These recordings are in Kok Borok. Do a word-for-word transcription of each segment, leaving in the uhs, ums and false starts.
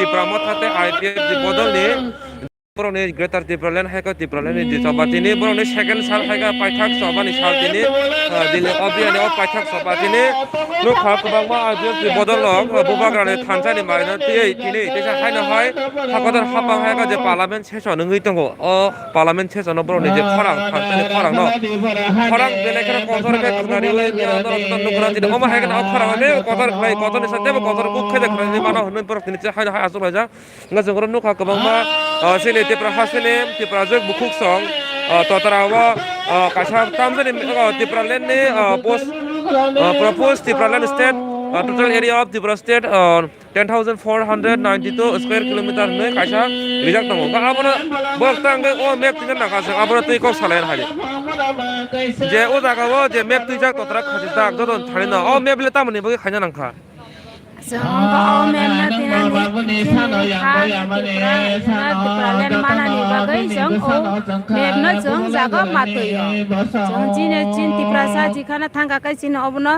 Tipra Motha tei I P F T bodolni borokni Greater Tipraland hai khe Tipralandni je choba tini borokni second sal hai khe paithak chobani sal tini, ah, Delhi obiyani o paithak choba tini nukha kwbangma I P F T bodolrok, ah, Bubagrani thansani marino twiwi tini teisa haino hai hakotor hapang hai khe je Parliament session wngwi tongo. O Parliament session o borokni je khorang, thansani khorangno khorang belai kheno kotor khe khwnariwi, ah, norok joto nukha tini omo hai kheno o khorang tei kotor khlai, kotorni sa teibo kotor kuk khe je khwnariwi mano hwnwi borok tini haino hai achuk laijak. Hwnkhe chwng oro nukha kwbangma, ah, chini Tipra hasteni Tiprajwk bukhuk song, ah, Totra o, ah, kaisa tamjani, ah, Tipralandni, ah, post, ah, proposed Tipraland state, ah, total area of Tripura state, ah, ten thousand four hundred ninety-two square kilometer hwnwi kaisa rijak tongo. Hwnkhe abono borok ta hwnkhe o map twijakna kha chwng abono twi kok salai rw hai. Je o jaga o je map twijak Totra khajijak joto thani no o map le tamoni bagwi khaina nangkha. Chwng wngkha o map no tinani chini ha Tripura, Tipraland manani bagwi chwng o map no chwng jaga matwi o. Chwng chini, chini Tiprasa chikhana thangkha khe chini obono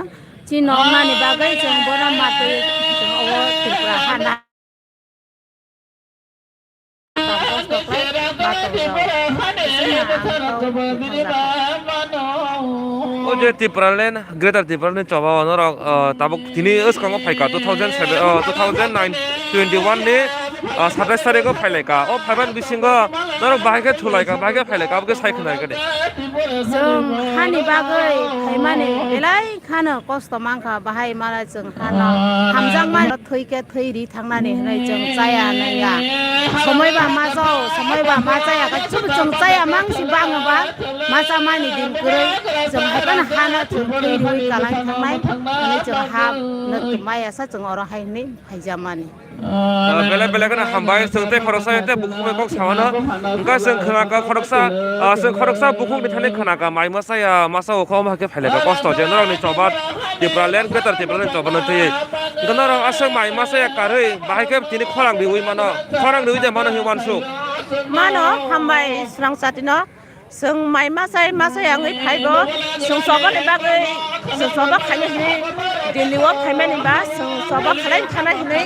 chini wngnani bagwi chwng bono matwi chwng o Tripura hana. O je Tipraland, Greater Tipraland ni choba o norok, ah, tabuk tini wskango phaikha two thousand seven, ah, two thousand nine, twenty-one ni, ah, satais tarikh o phailaikha. O phaimani bisingo norok bahai khe thulaikha, bahai khe phailaikha, abo khe sai khna khe de. Chwng hani bagwi phaimani belai khano kosto mankha, bahai mala chwng hano hamjakmani thwi khe thwi ri thangnani hwnwi chwng chaya naiya. Somoi ba ma jao, somoi ba ma chaya, khe chwng chaya mang si bang ba ma chamani din kwrwi chwng hai phano hano chwng thwi riwi kalang thangnai hwnwi chwng ha nuk maya sa chwng oro hai hwnwi phaijamani. Ah, belai belai kheno hambai, chwng tei khoroksa tei bukhuk bai kok samano. Hwnkhe chwng khwnaka khoroksa, ah, chwng khoroksa bukhukni thani khwnaka mai masa ya, masa o kho ma khe phailaiba kosto je norokni choba Tipraland, Greater Tipraland chobano twi. Hwnkhe norok aswk mai masa ya karwi, bahai khe tini khorang riwi mano, khorang riwi de mano hinwi uansuk. Mano, hambai, swrang chatino. Chwng mai masai masai wngwi phaibo, chwng chobani bagwi, chwng choba khaina hinwi Delhi o phaimani ba, chwng choba khalai thana hinwi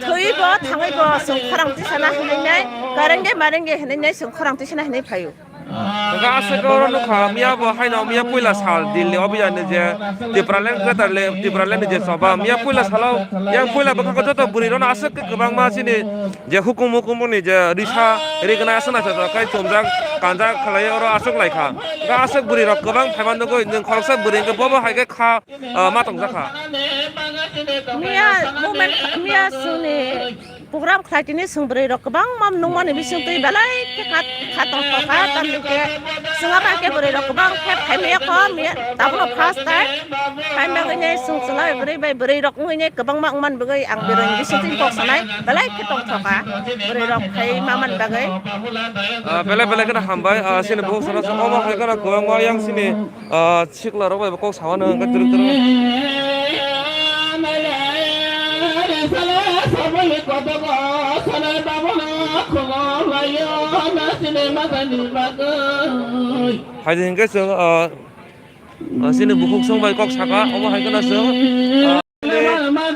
thwibo thangwibo chwng khorang tisana hinwi nai, karenge marenge hinwi nai chwng khorang tisana hinwi phaio. Hwnkhe aswk oro nukha, miya bo haino miya puila sal Delhi o biyani je Tipraland Greater le, Tipraland ni je choba, miya puila salo, yang puila bwkhago joto bwrwi rokno aswk kwbangma chini je hukumu hukumu ni je risa rigna aswk naisajak khai chumjak kanjak khlai oro aswk laikha. Hwnkhe aswk bwrwi rok kwbang phaiman nugwi nwng khoroksa bwrwi hwnkhe bobo hai khe kha, ah, ma tongjak kha. Miya movement, miya chwngni program khlai tini chwng bwrwi rok kwbangma nungmani bisingtwi belai khe kha, kha tongthokha, tamni khe chwng abo khe bwrwi rok kwbang khe phaimaya kho, miya tabukno first time phaimagwini chwng chwla bwrwi bai bwrwi rok. Wngwi kwbangma wngmani bagwi ang bwrwini bisingtwi kok sanai belai khe tongthokha bwrwi rok khai mamani bagwi. Ah, belai belai kheno hambai, ah, chini bukhuk sana omo hai kheno kwbangma yang chini, ah, sikla rok bai kok samano hwnkhe twrwk twrwk. Hai di hwnkhe chwng, ah, ah, chini bukhuk song bai kok saka, omo hai kheno chwng, ah,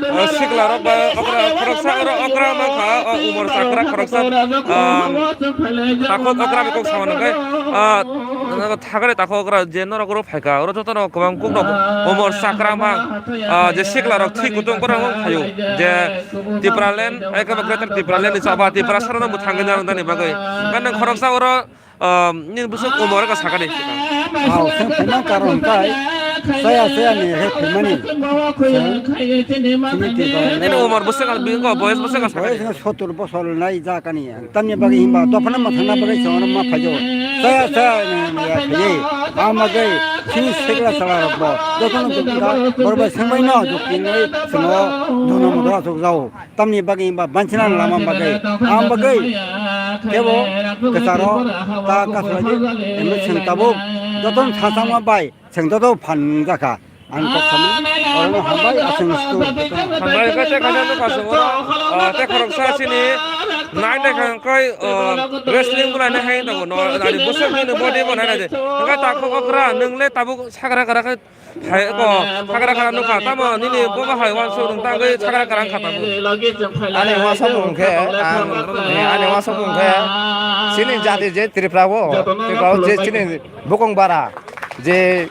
Ah, sikla rok ba okra khoroksa oro okra ma kha, o umor chakra khoroksa, ah, takhuk okra bai kok samano khe, ah, thagre takhuk okra je norok oro phaikha, oro jotono kwbang kuk rok umor chakra ma, ah, je sikla rok thwi kutung borok phaio, je Tipraland, eke ba Greater Tipraland ni choba Tiprasa rokno mwthangwi narwknani bagwi. Mane khoroksa oro, Ah, nini bwswk umor wngkha sakani. Hao, se phaiman karon hwnkhe chaya chaya ni he phaimani. Nini umor bwswk, bini boyes bwswk wngkha sakani. Boyes wngkha sottur bosor nai ja kani. Tamni bagwi himba dophano ma thangna bagwi chwng oro ma phaijago. Chaya chaya ni ya phaiwi. Ama bagwi chini sekla sala rok bo jotono jukti da borok bai swngbai no jukti nai chwng o jonom do asuk jao. Tamni bagwi ba banchina lama bagwi, ang bagwi kebo kwcharo ta kaslaidi, emo chwng tabuk jotono thangchangma bai chwng joto phan nungjakha. Ang kok samani orono hambai aswng stu. Hambai khe tei kaisa nukha chwng oro, ah, tei khoroksa chini, Nai nai kha kai, o, wrestling bo nai nai hai tongo, no, ari bwswk nini body bo nai nai de. Hwnkhe takhuk okra, nwng le tabuk sakra kara khe hai ko, sakra kara nukha, tamo nini bo ba hai wansuk nwng tangwi sakra kara wngkha tamo. Ani wansuk wngkhe, ang, ani wansuk wngkhe, chini jati je Tripura o, Tripura o je chini bukung bara, je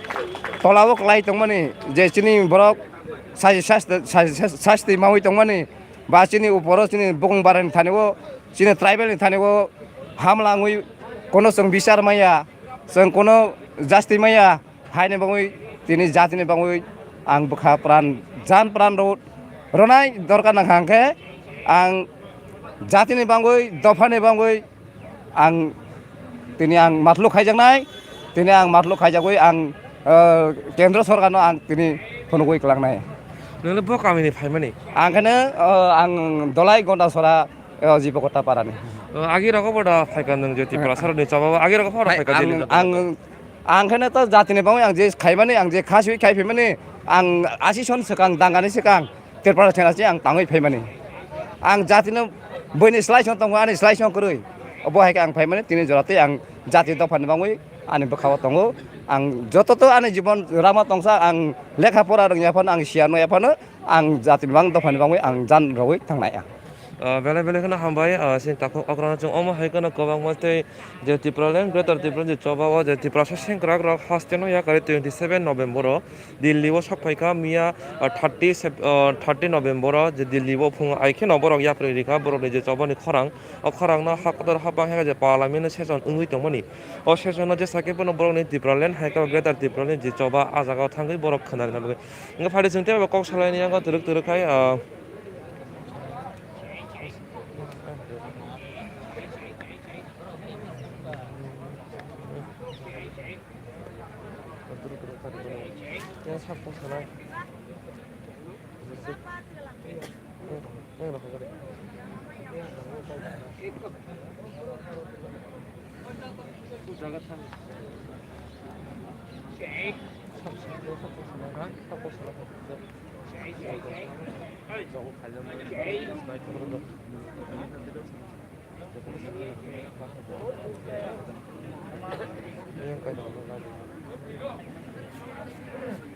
tola o kwlai tongmani, je chini borok sasti, sasti, sasti, sasti mawi tongmani, ba chini uporo chini bukung barani thani o, chini tribal ni thani o hamla wngwi kono chwng bichar maya, chwng kono justice maya, haini bagwi tini jatini bagwi ang bwkha pran, jan pran ro-, ronai dorkar nangkha hwnkhe ang jatini bagwi, dophani bagwi, ang tini ang matlu khaijaknai, tini ang matlu khaijagwi ang, eh, kendro sorkarno ang tini phunugwi kwlangnai. Nwngle bo kamini phaimani? Ang kheno, eh, ang Dolai Gondasora, eh, Jibokota parani. O, agi rogo bo da phaika nwng je Tiprasa rokni choba o, agi rogo phano Hai, phaika ang, jeni ang, ang kheno to jatini bagwi ang je khaimani, ang je khasiwi khai phaimani, ang asi son swkang, dangani swkang, Tripura sena se ang tangwi phaimani. Ang jatino buini slai song tongo, ani slai song kwrwi. Obo hai khe ang phaimani, tini jora tei ang jati dophani bangwi ani bwkha-o tongo. Ang joto to ani jibon rama tongsa, ang lekha pora rwngya phano, ang siya nungya phano, ang jatini bang dophani bangwi ang jan rogwi thangnai ang. Ah, belai belai kheno hambai, ah, chini takhuk okrano chwng omo hai kheno kwbangma tei je Tipraland, Greater Tipraland je choba o je Tiprasa sengkrak rok haste no yakarwi twenty seven November o Delhi o sok phaikha miya, ah, thirty Sep-, ah, thirty November o je Delhi o phung ai kheno borok yapri rikha borokni je chobani khorang, o khorangno ha kotor hapang hwnka je Parliament session wngwi tongmani. O session o jesa khe bono borokni Tipraland hai khe Greater Tipraland je choba ah jaga o thangwi borok khwnarina bagwi. Wngkha phaidi chwng teibo kok salaini yango twrwk twrwk khai, ah,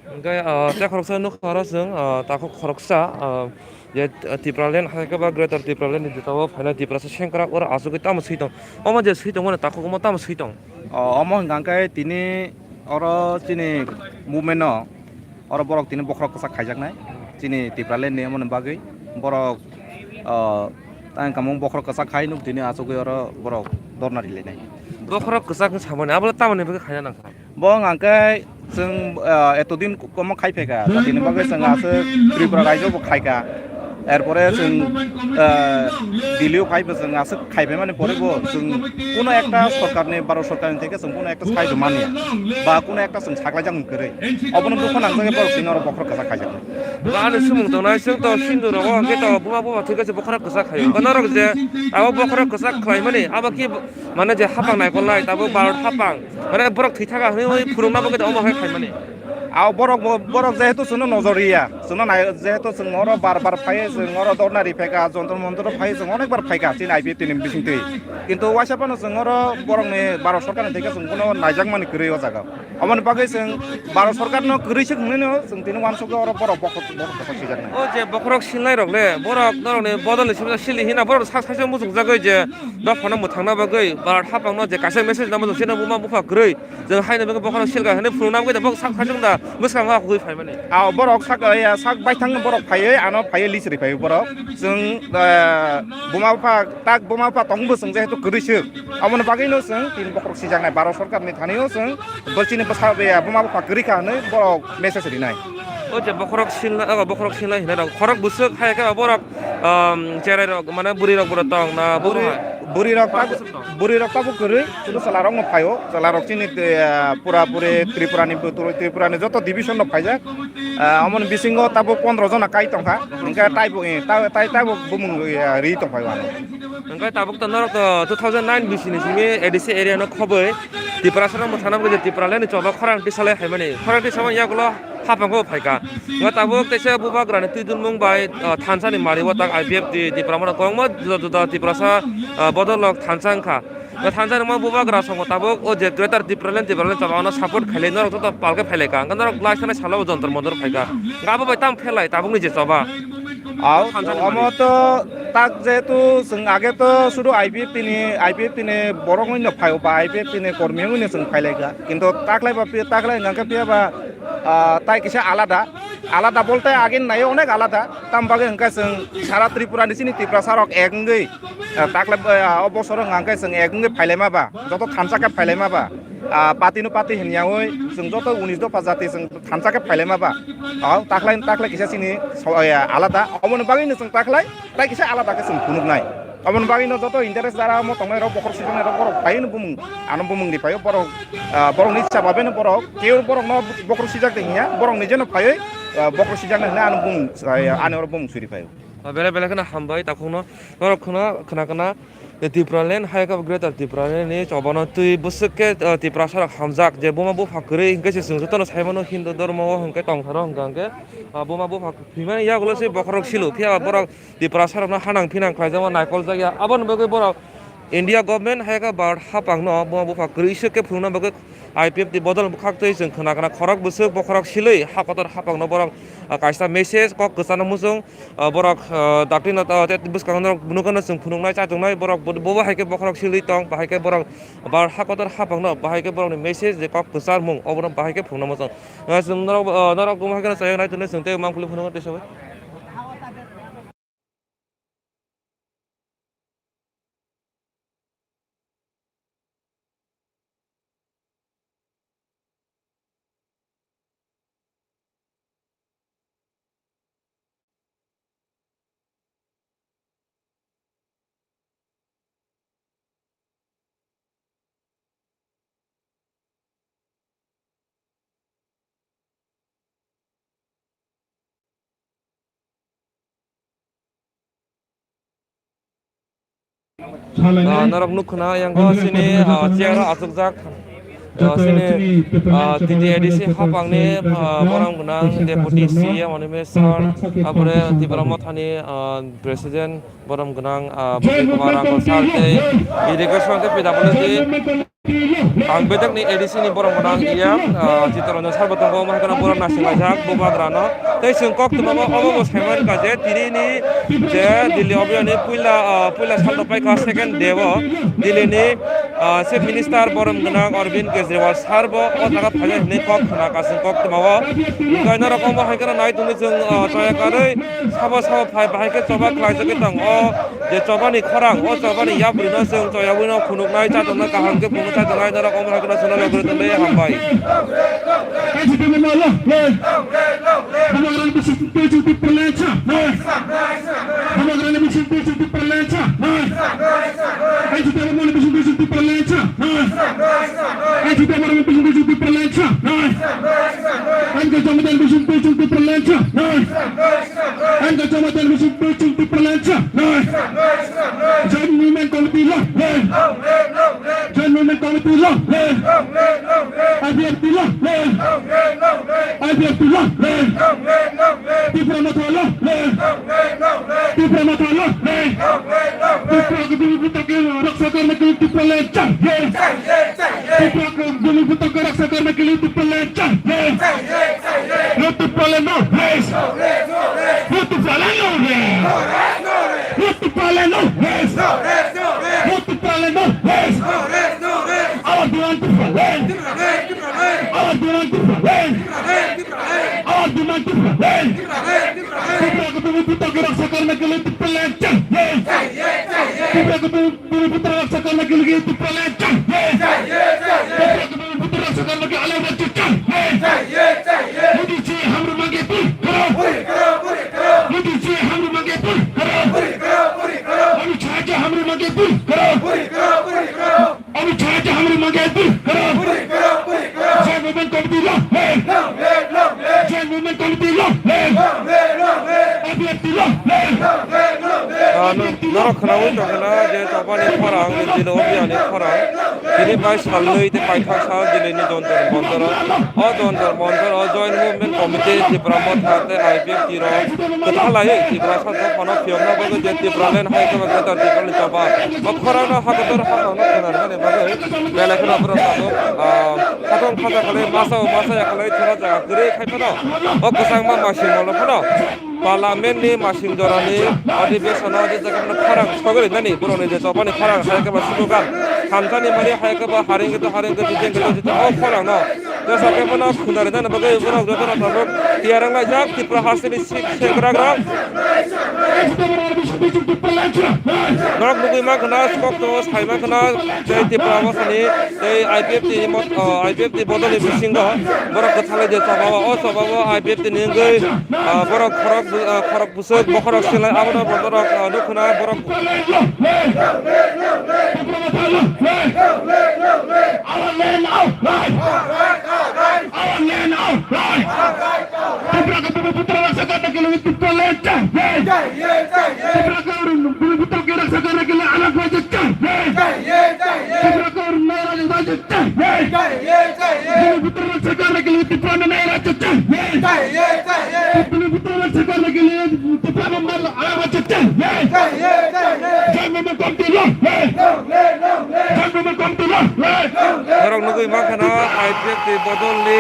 Hwnkhe, ah, tei khoroksa nukha oro chwng, ah, takhuk khoroksa, ah, je, ah, Tipraland hai khe ba Greater Tipraland ni jotao phainai Tiprasa sengkrak oro achugwi tamo swi tong. Omo je swi tongmani takhuk omo tamo swi tong? O, omo hwnkha khe tini oro chini movement no Oro borok tini bokhorok kwchak khaijaknai, chini Tipraland ni, omo ni bagwi borok, ah, tang kamung bokhorok kwchak khai nuk tini achugwi oro borok dorna rilainai. Bokhorok kwchak wng samani, abo tamoni bagwi khaina nangkha? Bo hwnkha khe chwng, ah, etodin omo khai phaikha, tini bagwi chwng aswk Tripura raijo bo khaikha. Erpore chwng, ah, Delhi o phai bo chwng aswk khai phaimani pore bo chwng kuno ekta sorkarni, Bharat sorkarni theke chwng kuno ekta saijo manya ba kuno ekta chwng saklaijak mung kwrwi. Obono dukho nangjak borok chwng oro bokhorok kwchak khaijak. Ba ani swmung tongnai chwng to Hindu rogo hwnkhe to buma buma thwikhe se bokhorok kwchak khaio. Hwnkhe norok je abo bokhorok kwchak khlaimani abo khe mane je hapang naikolnai tabuk Bharat hapang mane borok thwi thaka hwnwi phwrwngna bagwi omo hai khaimani. Ao borok bo, borok jehetu chwngno nojor riya, chwngno nai, jehetu chwng oro bar bar phai, chwng oro dorna ri phaikha, jontor montor phai, chwng onek bar phaikha, chini I P F T ni bisingtwi. Kintu waisa phano chwng oro borokni Bharat sorkarni theke chwng bono naijakmani kwrwi o jaga. Aboni bagwi chwng Bharat sorkarno kwrwi swk hwnwi no chwng tini uansukgo oro borok bokhok, bokhok bokhok swijaknai. O je bokhorok silnai rok le, borok norokni bodolni simi sili hina, borok sak saisa muchungjagwi je dophano mwthangna bagwi Bharat haphangno je kaisa message nangma chwng chini buma bupha kwrwi. Chwng haino bagwi bokhorok silka hwnwi phunukna bagwi tabuk sak sachwng da bwskango hugui phaimani. Ah, borok sak, ya, sak baithang borok phaiwi, ano phaiwi list ri phaiwi borok. Chwng, ah, buma bupha, tak buma bupha tongbo chwng jehetu kwrwi swk. Aboni bagwino chwng tini bokhorok sijaknai Bharat sorkarni thanio chwng bo chini bwsa, ya, buma bupha kwrwi kha hwnwi borok message rinai. O je bokhorok silna, o bokhorok silna hinwi rok khorok bwswk hai khe borok, um, cherai rok, mane bwrwi rok borok tong na borok hai? Bwrwi rok tabuk, bwrwi rok tabuk kwrwi, sudu chwla rok no phaio, chwla rok chini, eh, pura puri Tripura ni, Tripura ni joto division no phaijak. Ah, omoni bisingo tabuk pondro jona kai tongkha, hwnkhe taibo, eh, tai, tai, taibo bumung, eh, ri tongphai o ano. Hwnkhe tabuk to norok to two thousand nine bisi ni simi A D C area no khoboi Tiprasa rok mwthangna bagwi je Tipraland ni choba khorang tisalai phaimani. Khorang tisamani yagulo haphango phaikha. Bo tabuk teisa bubagrani twidulmung bai, ah, thansa ni mari o tak I P F T Tipra Motha kwbangma juda juda Tiprasa, ah, bodol rok thansa wngkha. Bo thansa ni mo bubagra songo tabuk o je Greater Tipraland, Tipraland choba ano support khailai norok joto palke phailaikha. Hwnkhe norok lai sanai salo o Jantar Mantar phaikha. Hwnkhe abo bai tamo pherlai tabukni je choba. Au, thansa ni omo mari. To tak jehetu chwng age to sudu I P F T ni, I P F T ni borok wngwi no phai o ba I P F T ni kormi wngwi no chwng phailaikha. Kintu taklai ba pi-, taklai hwnkhe phiya ba, ah, tai kisa alada. Alada bolte agini nayo onek alada. Tam bagwi hwnkhe chwng sara Tripura ni chini Tiprasa rok ek wngwi, ah, taklai, ah, o bosoro hwnkhe chwng ek wngwi phailaima ba, joto thansa khe phailaima ba, ah, party no party hinyawi chwng joto unis dopha jati chwng thansa khe phailaima ba. O taklai, taklai kisa chini so-, ah, alada. Omoni bagwi no chwng taklai tai kisa alada khe chwng phunuknai. Aboni bagwi no joto interest dara omo tongnai rok bokhorok sijak nai rok borok phai no bumung, ano bumung ni phai o borok, ah, borok ni chaba beno borok keu borok no bokhorok sijak de hinya borok ni jeno phai, ah, bokhorok sijak nai hwnwi ano bumung, ah, ani oro bumung suri phai o. Ah, belai belai kheno hambai takhuk no norok kheno khna khna Tipraland hai khe Greater Tipraland ni choba no twi bwswk khe, ah, Tiprasa rok hamjak je buma bupha kwrwi hwnkhe se chwng joto no sai mano Hindu dhormo o hwnkhe tong pharo hwnkha hwnkhe, ah, buma bupha thwimani yagulo se bokhorok silo phiya borok Tiprasa rokno hanang phinang khlaijakma naikol jakya. Aboni bagwi borok India government hai khe Bharat haphangno buma bupha kwrwi swk khe phunukna bagwi I P F T bodol bwkhak twi chwng khna khna khorok bwswk bokhorok silwi ha kotor haphangno borok, ah, kaisa message kok kwchangno muchung, ah, borok, ah, dakti no ta-, te bwskango norok nukano chwng phunuknai chachuknai borok bo, bo hai khe bokhorok silwi tong bahai khe borok Bharat ha kotor haphangno bahai khe borokni message je kok kwcharmung obono bahai khe phunukna muchung. Ah, chwng norok, ah, norok buma hai kheno chayang nai tongwi chwng tei mangpili phunukna tei sabai. Ah, norok nukho na yang o chini, ah, chair o achukjak, ah, chini, ah, T T A D C haphangni, ah, borok gwnang Deputy C E M Animesh Sir, abore Tipra Mothani, ah, President borok gwnang, ah, Bhakti Kumar Rangkal Sir tei irrigation tei P W D. Ang bedekni A D C ni borok gwnang E M, ah, Chittaranjan Sarma tongo, omo hai kheno borok naisinglaijak bubagrano. Tei chwng koktwma bo obo bo saimankha je tini ni je Delhi obiyani puila, ah, puila salno paikha second day o Delhi ni, ah, Chief Minister borok gwnang Arvind Kejriwal sir bo o jaga phainai hinwi kok khna ka chwng koktwma o. Hwnkhe norok omo hai kheno nai tongwi chwng, ah, chaya karwi sabo sabo phai bahai khe choba khlaijagwi tongo. Je chobani khorang, o chobani yapri no chwng choyaui no phunuknai, chajaknai kaham khe phunuk chajaknai, norok omo hai kheno chwngno logi tongwi hambai. Joint Movement Committee long live! Joint Movement Committee long live! I P F T long live! I P F T long live! Tipra Motha long live! Tipra Motha long live! Tipra ke Bhumi Putra ke raksa karne ke liye Tipraland chahiye! Tipra ke Bhumi Putra ke raksa karne ke liye Tipraland chahiye! No Tipraland, no rest! No Tipraland, no rest! No Tipraland, no rest! No Tipraland, no rest! Our demand Tipraland! Our demand Tipraland! Our demand Tipraland! Tipra ke Bhumi Putra ke raksa karne ke liye Tipraland chahiye! Tipra ke Bhumi Bhumi Putra raksa karne ke liye Tipraland chahiye! Tipra ke Bhumi Putra raksa karne ke liye Tipraland chahiye! Modi ji hamari mange puri karo! Modi ji hamari mange puri karo! Amit Shah ji hamari mange puri karo! Amit Shah ji hamari mange puri karo! Joint Movement Committee long live! Joint Movement Committee long live! I P F T long live! Ah, no, I P F T Oro khwnaui tongkha na je chobani khorang, je Dilo Obiani khorang. Tini bai salnwi tei paithak sal Diloini Jontor Montoro. O Jontor Montoro Joint Movement Committee Tipra Motha tei I P F T rok kwtha laiwi Tiprasa dophano phiyokna bagwi je Tipraland hai kwbang kwtal Tiprani choba. O khorangno hakotor hakono khwnarmani bagwi belai kheno borok tabuk, ah, khatong khaja khalai masa o masa ya khalai thwna jaga kwrwi khai phano o kwchangma masing molo phano. Parliament ni masing jorani adhibeshon o je jaga no khorang sogwi rinani borok ni je chobani khorang hai khe ba sudokan hamsani mari hai khe ba haring khe to haring khe jiteng khe to jiteng o khorang no jesa khe bono khunda rinani bagwi borok joto no tabuk tiyar wng laijak Tripura hasteni sik sekrang rok. Norok nugwi ma khna skok to sai ma khna tei Tripura bosani tei I P F T ni mot-, o, I P F T bodol ni bisingo borok kwthalai je choba o choba o I P F T ni wngwi, ah, borok khorok, ah, khorok Bwswk bokhorok silai abono borok, ah, nukho na borok. Our land, our right. Our land, our right. Tripura ka Bhumiputro raksa karne ke liye Tripura land chahiye. Tripura ka Bhumiputro ke raksa karne ke liye alag rajya chahiye. Tripura ka Naya rajya chahiye. Bhumiputro raksa karne ke liye Tripura mein naya rajya chahiye. Bhumiputro raksa karne ke liye Tripura mein alak rajya chahiye. Joint Movement Committee long live. Joint Movement Committee long live. Norok nugwi mankha na I P F T bodol ni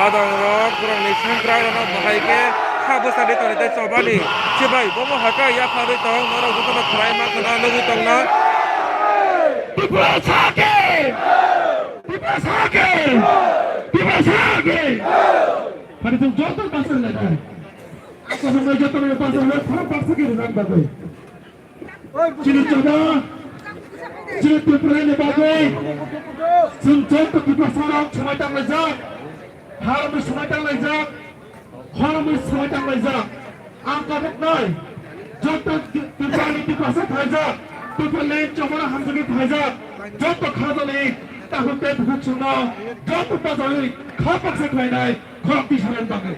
adang rok borok ni sengkrak rok no bahai khe kha bwsa di toni tei choba ni. Chibai bobo haka yapharwi tong norok joto no khwlai mankha na nugwi tong na. Tiprasa ke! Tiprasa ke! Tiprasa ke! Hari tu joto pasal lagi. Aku sampai joto pasal lagi, para pasal ke rizal bagai. Chini choba, chini Tripura ni bagwi, chwng joto Tiprasa rok swmai tang laijak, harami swmai tang laijak, horami swmai tang laijak. Ang kabuknai, joto Tripura ni Tiprasa thaijak, Tripura land chobana hamjagwi thaijak, joto khajani takhuk tei bukhuk chwngno, joto bajai kha baksa khlainai khorok tisarani bagwi.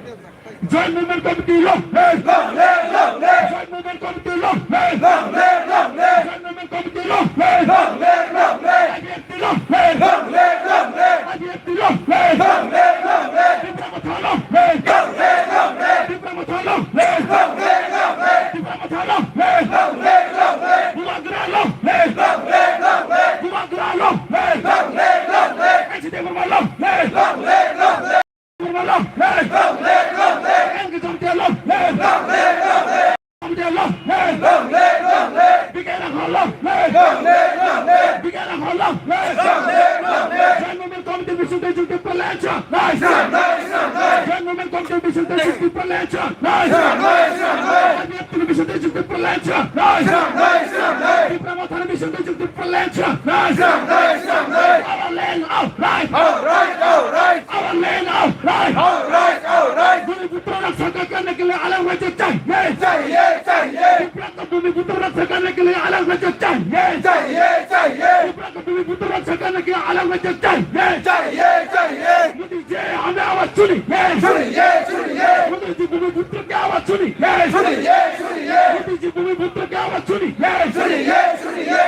Joint Movement Committee long live! Long live, long live! Joint Movement Committee long live! Long live, long live! Joint Movement Committee long live! Long live, long live! I P F T long live! Long live, long live! I P F T long live! Long live, long live! Tipra Motha long live! Long live, long live! Tipra Motha long live! Long live, long live! Tipra Motha long live! Long live, long live! Bubagra long live! Long live, long live! Bubagra long live! Long live, long live! H D Burma long live! Long live, long live! Long live, long live! Long live, long live! N K Jamatia long live! Long live, long live! Jamatia long live! Long live, long live! B K Rakhol long live! Long live, long live! B K Rakhol long live! Long live, long live! Joint Movement Committee bising tei chwng Tiprasa land chai! Nice! Nice, nice, nice! Joint Movement Committee bising tei chwng Tiprasa land chai! Nice! Nice, nice, nice! Joint Movement Committee bising tei chwng Tiprasa land chai! Nice! Nice, nice, nice! Tipra Mothani bising tei chwng Tiprasa land chai! Nice! Nice, nice, nice! Our land, our right! Our right, our right! Our land, our right! Our right, our right! Bhumiputro raksa karne ke liye alag rajya chahiye! Chahiye, chahiye! Tipra ka Bhumiputro raksa karne ke liye alag rajya chahiye! Chahiye, chahiye! Tipra ka Bhumiputro raksa karne ke liye alag rajya chahiye! Chahiye, chahiye! Modi ji, hum awaaz suniye! Suniye, suniye! Modi ji, Bhumiputro ki awaaz suniye! Suniye, suniye! Modi ji, Bhumiputro ki awaaz suniye! Suniye, suniye!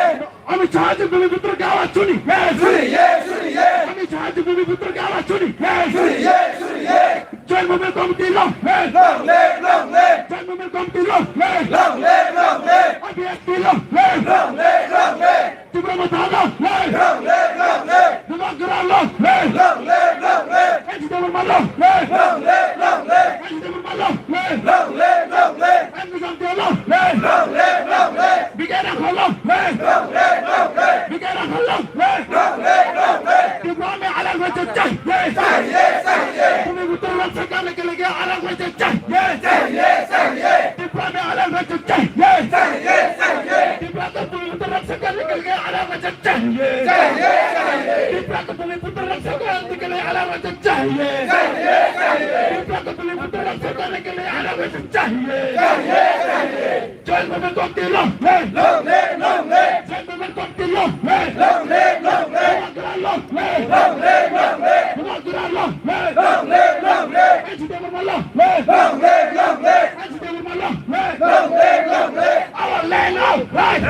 Amit Shah ji, Bhumiputro ki awaaz suniye! Suniye, suniye! Amit Shah ji, Bhumiputro ki awaaz suniye! Suniye, suniye! Joint Movement Committee long live! Long live, long live! Joint Movement Committee long live! Long live, long live! I P F T long live! Long live, long live! Tipra Motha long live! Long live, long live! Bubagra long live! Long live, long live! H D Burma long live! Long live, long live! H D Burma long live! Long live, long live! N K Jamatia long live! Long live, long live! B K Rakhol long live! Long live, long live! B K Rakhol long live! Long live, long live! Tripura mein alag rajya chahiye! Chahiye, chahiye! Bhumiputro raksa karne ke liye alag rajya chahiye! Chahiye, chahiye! Tripura mein alag rajya chahiye! Chahiye, chahiye! Tripura ka Bhumiputro raksa karne ke liye alag rajya chahiye! Chahiye, chahiye! Tripura ka Bhumiputro raksa karne ke liye alag rajya chahiye! Chahiye, chahiye! Tripura ka Bhumiputro raksa karne ke liye alag rajya chahiye! Chahiye, chahiye! Joint Movement Committee long live! Long live, long live! Joint Movement Committee long live! Long live, long live! Bubagra long live! Long live, long live! Bubagra long live! Long live, long live! H D Burma long live! Long live, long live! H D Burma long live! Long live, long live! Our land, our right!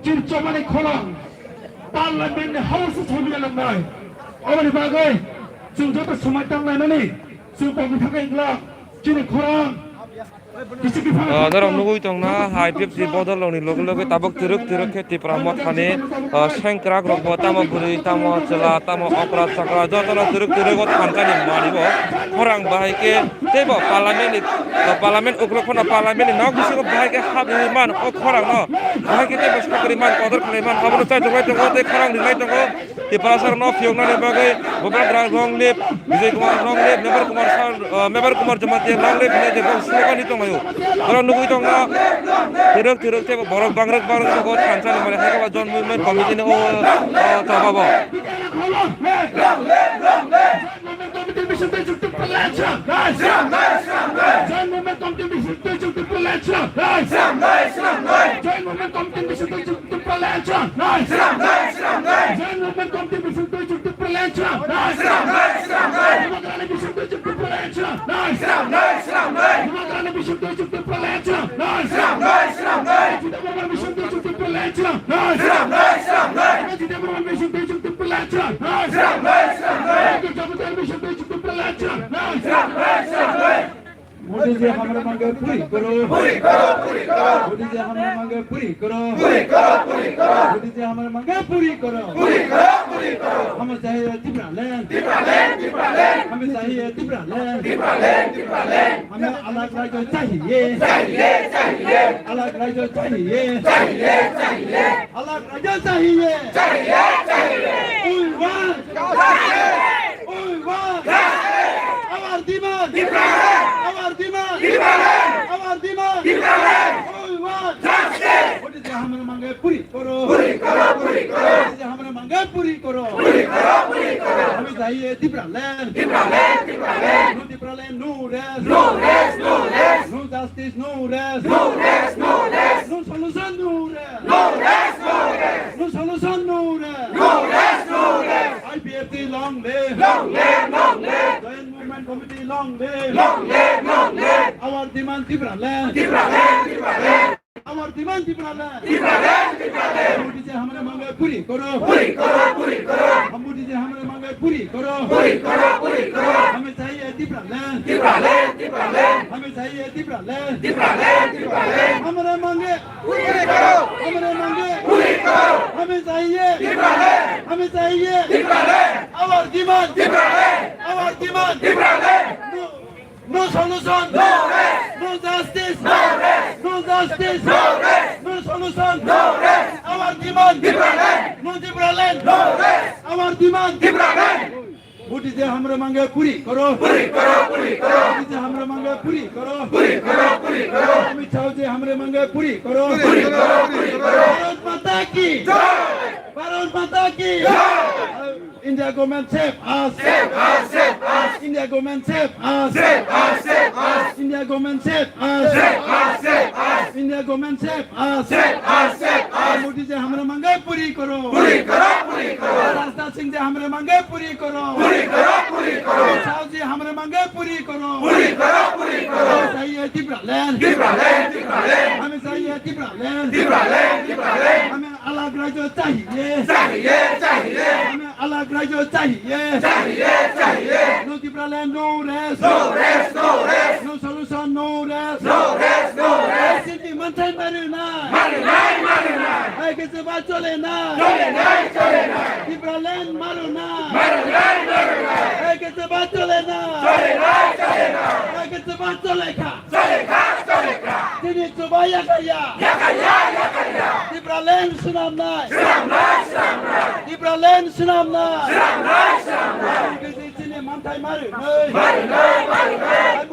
Tir chobani khorang, Parliament ni house o sobi langnai. Aboni bagwi chwng joto swmai tang lainani, chwng kokni thangwi wngla chini khorang. Ah, norok nugwi tongna, I P F T bodol rokni loge loge tabuk twrwk twrwk khe Tipra mothani, ah, sengkrak rokbo tamo bwrwi, tamo chwla, tamo okra chakra jotono twrwk twrwk o thansa ni manwi bo khorang bahai khe teibo Parliament ni, ah, Parliament uklok phano Parliament ni nok bisingo bahai khe hap rwui man o khorang no bahai khe teibo sakri man kotor khlai man abono chai tonglai tongo tei khorang ringlai tongo. Tiprasa rokno phiyoknani bagwi Bubagra long live, Vijay Kumar long live, Mebar Kumar Sar, uh, Mebar Kumar Jamatia long live hinwi je bok slogan ni tonglaio. Borok nugwi tongna, twrwk twrwk tei borok bangrwk bangrwk tongo thansa ni mane hai khe ba Jan Movement Committee ni o, o choba bo. Joint Movement Committee Mission Tei Chukti Purla Action! Joint Movement Committee Mission Tei Chukti Purla Action! Joint Movement Committee Mission Tei Chukti Purla Action! Joint Movement Committee Mission Tei Chukti Purla Action! Bubagrani Mission Tei Chukti Purla Action! Bubagrani Mission Tei Chukti Purla Action! Chidambaram Mission Tei Chukti Purla Action! Chidambaram Mission Tei Chukti Purla Action! Doctor Jamatia Mission Tei Chukti Purla Action! Modi जी हमारे मांगे पूरी करो। पूरी करो, पूरी करो। मोदी जी हमारे मांगे पूरी करो। पूरी करो, पूरी करो। मोदी जी हमारे मांगे पूरी करो। पूरी करो, पूरी करो। हमें चाहिए तिप्रालैंड। तिप्रालैंड, तिप्रालैंड। हमें चाहिए तिप्रालैंड। तिप्रालैंड, तिप्रालैंड। हमें अलग राज्य चाहिए। चाहिए, चाहिए। अलग राज्य चाहिए। चाहिए, चाहिए। अलग राज्य चाहिए। चाहिए, चाहिए। We want justice. We want justice. Our demand. Tipraland. Our demand. Tipraland. Our demand. Tipraland. We want justice. Modi जी हमारे मांगे पूरी करो। पूरी करो, पूरी करो। मोदी जी हमारे मांगे पूरी करो। पूरी करो, पूरी करो। हमें चाहिए तिप्रालैंड। तिप्रालैंड, तिप्रालैंड। No तिप्रालैंड, no rest. No rest, no rest. No justice, no rest. No rest, no rest. No solution, no rest. No rest, no rest. No solution, no rest. No rest, no rest. I P F T long live. Long live, long live. Joint Movement Committee long live. Long live, long live. Our demand Tipraland. Tipraland, Tipraland. Our demand Tipraland. Tipraland, Tipraland. Modi जी हमारे मांगे पूरी करो। पूरी करो, पूरी करो। हम मोदी जी हमारे मांगे पूरी करो। पूरी करो, पूरी करो। हमें चाहिए Tipraland. Tipraland, Tipraland. हमें चाहिए Tipraland. Tipraland, Tipraland. हमारे मांगे पूरी करो। हमारे मांगे पूरी करो। हमें चाहिए Tipraland. हमें चाहिए Tipraland. Our demand Tipraland. Our demand Tipraland. No, no solution. No rest. No justice. No rest. No justice. No rest. No solution. No rest. Our demand Tipraland. No Tipraland. No rest. Our demand Tipraland. Modi जी हमारे मांगे पूरी करो। पूरी करो, पूरी करो। मोदी जी हमारे मांगे पूरी करो। पूरी करो, पूरी करो। अमित शाह जी हमारे मांगे पूरी करो। पूरी करो, पूरी करो। भारत माता की जय। भारत माता की जय। India government save us. Save us, save us. India government save us. Save us, save us. India government save us. Save us, save us. India government save us. Save us, save us. Modi जी हमारे मांगे पूरी करो। पूरी करो, पूरी करो। राजनाथ सिंह जी हमारे मांगे पूरी करो। पूरी करो, पूरी करो। शाह जी हमारे मांगे पूरी करो। पूरी करो, पूरी करो। हमें चाहिए Tipraland। Tipraland, Tipraland। हमें चाहिए Tipraland। Tipraland, Tipraland। हमें अलग राज्य चाहिए। चाहिए, चाहिए। हमें अलग राज्य चाहिए। चाहिए, चाहिए। No Tipraland, no rest. No rest, no rest. No solution, no rest. No rest, no rest. Sini mantai marina. Marinai, marinai. Hai ke seba chole na. Chole nai, chole nai. Tipraland maruna. Marinai, marinai. Hai ke seba chole na. Chole nai, chole nai. Hai ke seba chole kha. Chole kha, chole kha. Tini chuba yakaya. Yakaya, yakaya. Tipraland swnamnai. Swnamnai, swnamnai. Tipraland swnamnai. Swnamnai, swnamnai. Hai ke chini manthai marinai. Marinai, marinai. Hai ke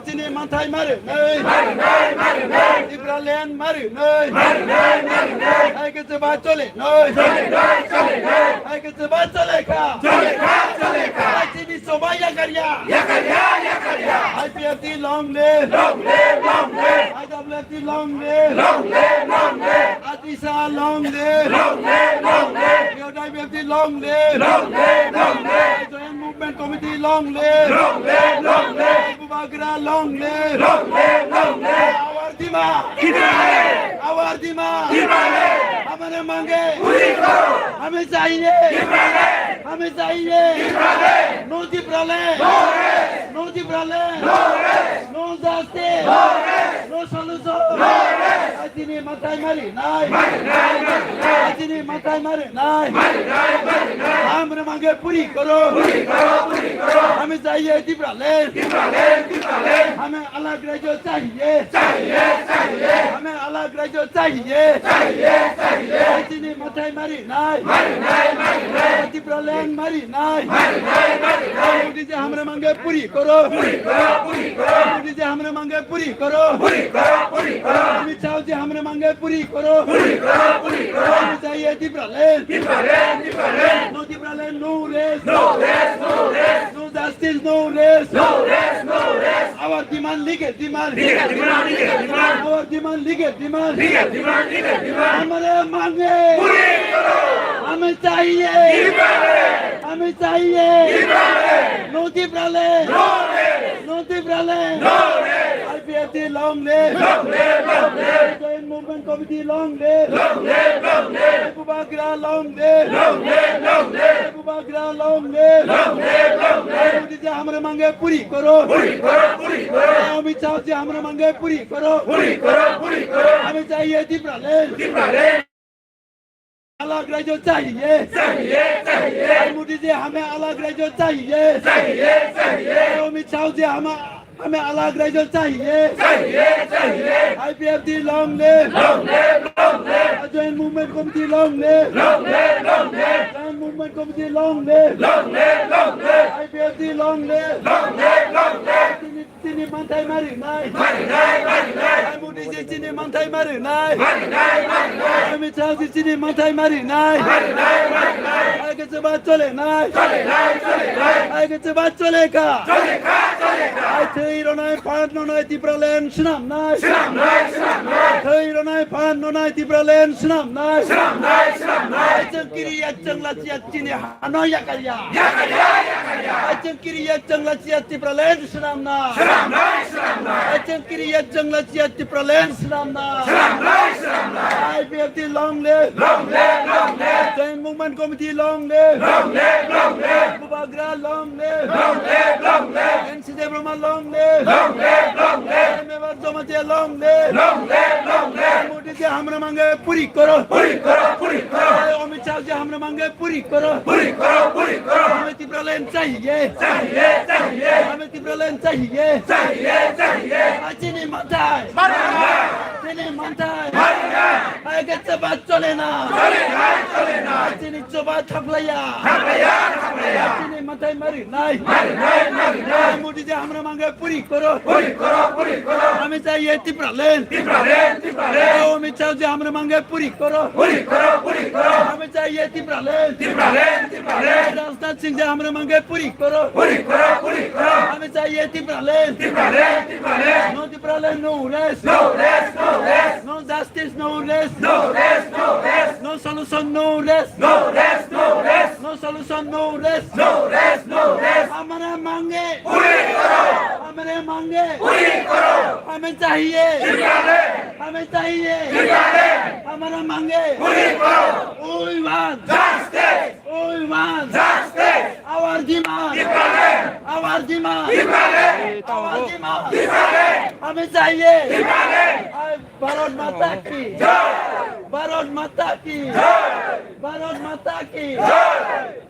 chini manthai marinai. Marinai, marinai. Tipraland marinai. Marinai, marinai. Hai ke chuba chole nai. Chole nai, chole nai. Hai ke chuba chole kha. Chole kha, chole kha. Hai chini chuba yakaya. Yakaya, yakaya. I P F T long live. Long live, long live. I W F T long live. Long live, long live. Atisa long live. Long live, long live. Yoda Bepti long live. Long live, long live. Joint Movement Committee long live. Long live, long live. Bubagra long live. Long live, long live. Our demand. Tipraland. Our demand. Tipraland. मांगे, पूरी करो। हमें चाहिए, Tipraland। हमें चाहिए, Tipraland। No Tipraland। No rest। No Tipraland। No rest। No justice। No rest। No solution। No rest। Ajini matai mari nai। Mari nai, mari nai। Ajini matai mari nai। Mari nai, mari nai। Hamre mange puri koro। Puri koro, puri koro। Hame chahiye Tipraland। Tipraland, Tipraland। Hame alag rajyo chahiye। Chahiye, chahiye। Hame alag rajyo chahiye। Chahiye, chahiye। Ajini matai mari nai। Mari nai, mari nai। Tipraland mari nai। Mari nai, mari nai। Modi ji hamre mange puri koro। Puri koro, puri koro। Modi ji hamre mange puri koro। Puri koro, puri koro। Amit Shah ji hamre mange puri koro। Puri koro, puri koro। Hame chahiye Tipraland। Tipraland, Tipraland। No Tipraland, no rest। No rest, no rest। No justice, no rest। No rest, no rest। Our demand, legal demand। Legal demand, legal demand। Our demand, legal demand। Legal demand, legal demand। Hamare mange। Puri koro। Hame chahiye। Tipraland। Hame chahiye। Tipraland। No Tipraland। No rest। No Tipraland। No rest। I P F T long live. Long live, long live। Joint Movement Committee long live. Long live, long live। Bubagra long live. Long live, long live। Bubagra long live. Long live, long live। Modi ji hamre mange puri koro। Puri koro, puri koro। Amit Shah ji hamre mange puri koro। Puri koro, puri koro। Hame chahiye Tipraland। Tipraland। Alag rajyo chahiye। Chahiye, chahiye। Modi ji hame alag rajyo chahiye। Chahiye, chahiye। Amit Shah ji hame, hame alag rajyo chahiye। Chahiye, chahiye। I P F T long live। Long live, long live। Joint Movement Committee long live। Long live, long live। Joint Movement Committee long live। Long live, long live। I P F T long live। Long live, long live। Chini, chini manthai mari nai। Mari nai, mari nai। Modi ji chini manthai mari nai। Mari nai, mari nai। Amit Shah ji chini manthai mari nai। Mari nai, mari nai। Aage se baat chole nai। Chole nai, chole nai। Aage se baat cholega। Cholega, cholega। Ai thwi ronai phan ronai Tipraland swnam nai। Swnam nai, swnam nai। Thwi ronai phan ronai Tipraland swnam nai। Swnam nai, swnam nai। Ai chwng kiri ya chwng la chi ya chini hano yakarya. Yakarya, yakarya। Ai chwng kiri ya chwng la chi ya Tipraland swnam nai। Swnam nai, swnam nai। Ai chwng kiri ya chwng la chi ya Tipraland swnam nai. Swnam nai, swnam nai। I P F T long live. Long live, long live। Joint Movement Committee long live. Long live, long live। Bubagra long live. Long live, long live। N C Debbarma long live. Long live, long live। Member Jamatia long live. Long live, long live। Modi ji hamre mange puri koro। Puri koro, puri koro। Amit Shah ji hamre mange puri koro। Puri koro, puri koro। Hame Tipraland chahiye। Chahiye, chahiye। Hame Tipraland chahiye। Chahiye, chahiye। Ai chini manthai। Mari nai। Chini manthai। Mari nai। Aage se baat chole na। Chole nai, chole nai। Chini choba thaplaiya. Thaplaiya, thaplaiya। Chini manthai mari nai। Mari nai, mari nai। Modi ji hamre mange puri koro। Puri koro, puri koro। Hame chahiye Tipraland। Tipraland, Tipraland। Amit Shah ji hamre mange puri koro। Puri koro, puri koro। Hame chahiye Tipraland। Tipraland, Tipraland। Rajnath Singh ji hamre mange puri koro। Puri koro, puri koro। Hame chahiye Tipraland। Tipraland, Tipraland। No Tipraland, no rest. No rest, no rest। No justice, no rest. No rest, no rest। No solution, no rest. No rest, no rest। No solution, no rest. No rest, no rest। Hamare mange। Puri koro। Hamare mange। Puri koro। Hame chahiye। Tipraland। Hame chahiye। Tipraland। Hamare mange। Puri koro। We want justice। We want justice। Our demand। Tipraland। Our demand। Tipraland। Our demand। Tipraland। Hame chahiye। Tipraland। Bharat Mata ki jai! Bharat Mata ki jai! Bharat Mata ki jai!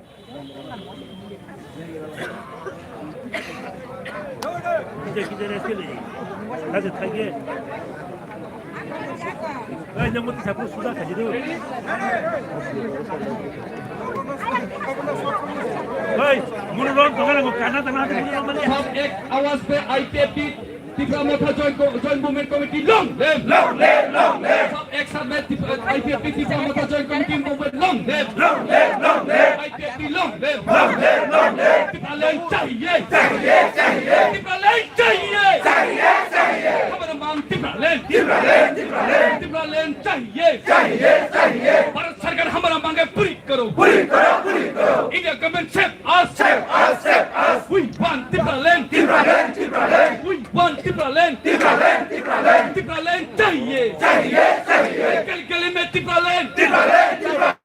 Sab ek awaaz pe I P F T Tipra Motha Joint Co-, Joint Movement Committee long live! Long live, long live! Sab ek saath mein Tip-, I P F T Tipra Motha Joint Committee Movement long live! Long live, long live! I P F T long live! Long live, long live! Tipraland chahiye! Chahiye, chahiye! Tipraland chahiye! Chahiye, chahiye! Hamara mang Tipraland! Tipraland, Tipraland! Tipraland chahiye! Chahiye, chahiye! Bharat Sarkar hamara mange puri karo! Puri karo, puri karo! India government save us! Save us, save us! We want Tipraland! Tipraland, Tipraland! We want Tipraland. Tipraland, Tipraland. Tipraland chahiye. Chahiye, chahiye. Nikal ke liye Tipraland. Tipraland, Tipraland.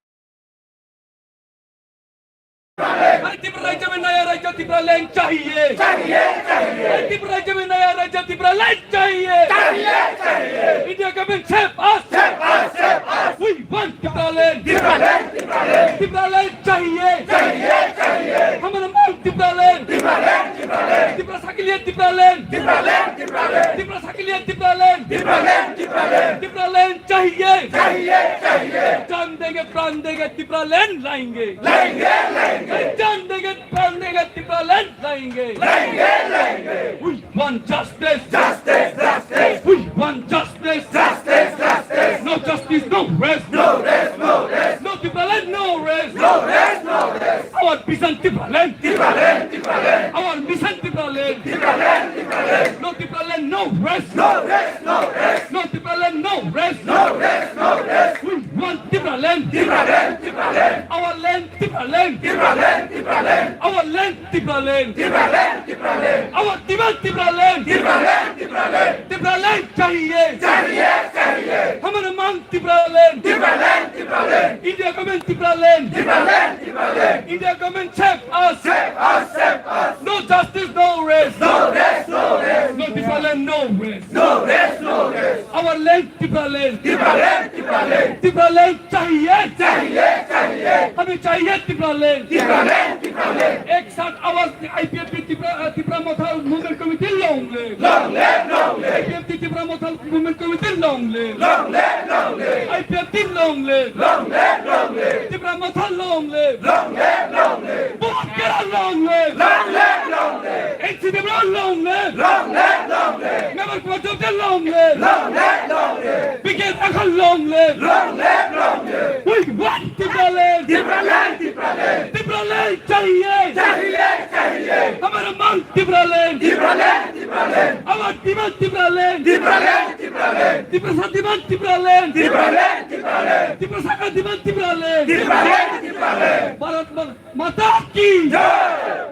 अरे त्रिपुरा राज्य में नया राज्य Tipraland चाहिए। चाहिए, चाहिए। अरे त्रिपुरा राज्य में नया राज्य Tipraland चाहिए। चाहिए, चाहिए। India government save us। Save us, save us। We want Tipraland। Tipraland, Tipraland। Tipraland चाहिए। चाहिए, चाहिए। हमारा मांग Tipraland। Tipraland, Tipraland। तिब्रसा के लिए Tipraland। Tipraland, Tipraland। तिब्रसा के लिए Tipraland। Tipraland, Tipraland। Tipraland चाहिए। चाहिए, चाहिए। जान देंगे, प्राण देंगे, Tipraland लाएंगे। लाएंगे, लाएंगे। जान देंगे, प्राण देंगे, Tipraland लाएंगे। लाएंगे, लाएंगे। We want justice। Justice, justice। We want justice। Justice, justice। No justice, no rest। No rest, no rest। No Tipraland, no rest। No rest, no rest। Our vision Tipraland। Tipraland, Tipraland। Our mission Tipraland। Tipraland, Tipraland। No Tipraland, no rest। No rest, no rest। No Tipraland, no rest। No rest, no rest। We want Tipraland। Tipraland, Tipraland। Our land Tipraland। Tipraland, Tipraland। Our land Tipraland। Tipraland, Tipraland। Our demand Tipraland। Tipraland, Tipraland। Tipraland चाहिए। चाहिए, चाहिए। हमारा मांग Tipraland। Tipraland, Tipraland। India government Tipraland। Tipraland, Tipraland। India government save us। Save us, save us। No justice, no rest। No rest, no rest। No Tipraland, no rest। No rest, no rest। Our land Tipraland। Tipraland, Tipraland। Tipraland चाहिए। चाहिए, चाहिए। हमें चाहिए Tipraland। Tipraland, Tipraland। एक साथ आवाज, IPFT Tripura, uh, Tripura Morcha movement committee long live। Long live, long live। IPFT Tripura Morcha movement committee long live। Long live, long live। IPFT long live। Long live, long live। Tripura Morcha long live। Long live, long live। बहुत कड़ा long live। Long live, long live। NCP long live। Long live, long live। Memar Kumar Chaudhuri long live। Long live, long live। B K long live। Long live, long live। We want Tipraland। Tipraland, Tipraland। Tipraland चाहिए। चाहिए, चाहिए। हमारा मांग Tipraland। Tipraland, Tipraland। Our demand Tipraland। Tipraland, Tipraland। तिब्रसा demand Tipraland। Tipraland, Tipraland। तिब्रसा का demand Tipraland। Tipraland, Tipraland। Bharat मा-, माता की जय।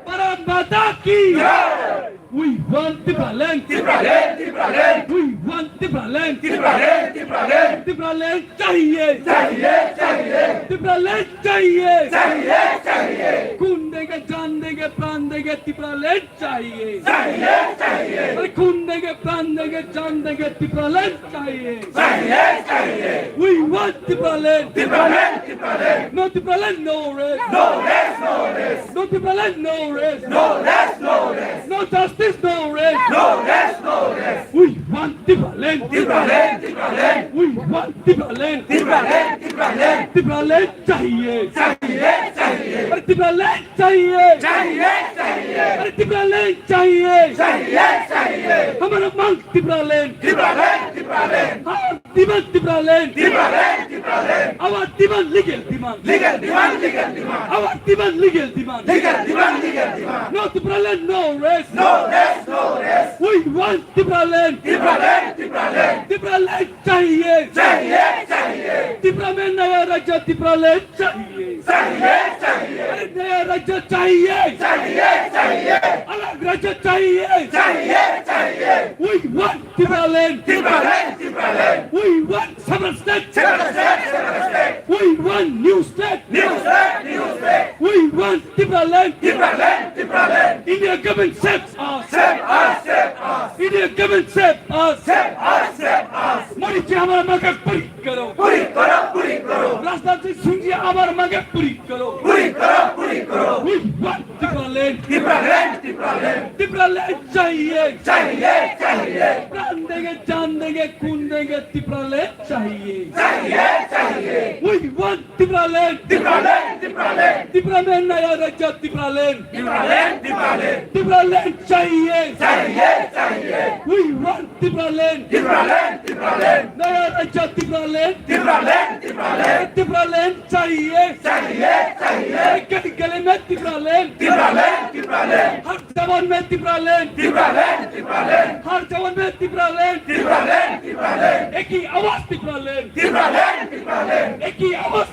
भारत माता की जय। We want Tipraland। Tipraland, Tipraland। We want Tipraland। Tipraland, Tipraland। Tipraland चाहिए। चाहिए, चाहिए। Tipraland चाहिए। चाहिए, चाहिए। खून देंगे, जान देंगे, प्राण देंगे, Tipraland चाहिए। चाहिए, चाहिए। अरे खून देंगे, प्राण देंगे, जान देंगे, Tipraland चाहिए। चाहिए, चाहिए। We want Tipraland। Tipraland, Tipraland। No Tipraland, no rest। No rest, no rest। No Tipraland, no rest। No rest, no rest। No justice, no rest। No rest, no rest। We want Tipraland। Tipraland, Tipraland। We want Tipraland। Tipraland, Tipraland। Tipraland चाहिए। चाहिए, चाहिए। अरे Tipraland चाहिए। चाहिए, चाहिए। अरे Tipraland चाहिए। चाहिए, चाहिए। हमारा मांग Tipraland। Tipraland, Tipraland। Our demand Tipraland। Tipraland, Tipraland। Our demand legal demand। Legal demand, legal demand। Our demand legal demand। Legal demand, legal demand। No Tipraland, no rest। No rest, no rest। We want Tipraland। Tipraland, Tipraland। Tipraland चाहिए। चाहिए, चाहिए। त्रिपुरा में नया राज्य Tipraland चाहिए। चाहिए, चाहिए। अरे नया राज्य चाहिए। चाहिए, चाहिए। अलग राज्य चाहिए। चाहिए, चाहिए। We want Tipraland। Tipraland, Tipraland। We want separate state। Separate state, separate state। We want new state। New state, new state। We want Tipraland। Tipraland, Tipraland। India government save us। Save us, save us। India government save us। Save us, save us। Modi जी हमारा मांग पूरी करो। पूरी करो, पूरी करो। राजनाथ सिंह जी हमारा मांग पूरी करो। पूरी करो, पूरी करो। We want Tipraland। Tipraland, Tipraland। Tipraland चाहिए। चाहिए, चाहिए। प्राण देंगे, जान देंगे, खून देंगे, Tipraland चाहिए। चाहिए, चाहिए। We want Tipraland। Tipraland, Tipraland। Tripura में नया राज्य Tipraland। Tipraland, Tipraland। Tipraland चाहिए। चाहिए, चाहिए। We want Tipraland। Tipraland, Tipraland। नया राज्य Tipraland। Tipraland, Tipraland। Tipraland चाहिए। चाहिए, चाहिए। एक गली में Tipraland। Tipraland, Tipraland। हर जवान में Tipraland। Tipraland, Tipraland। हर जवान में Tipraland। Tipraland, Tipraland। एक ही आवाज Tipraland। Tipraland, Tipraland। एक ही आवाज।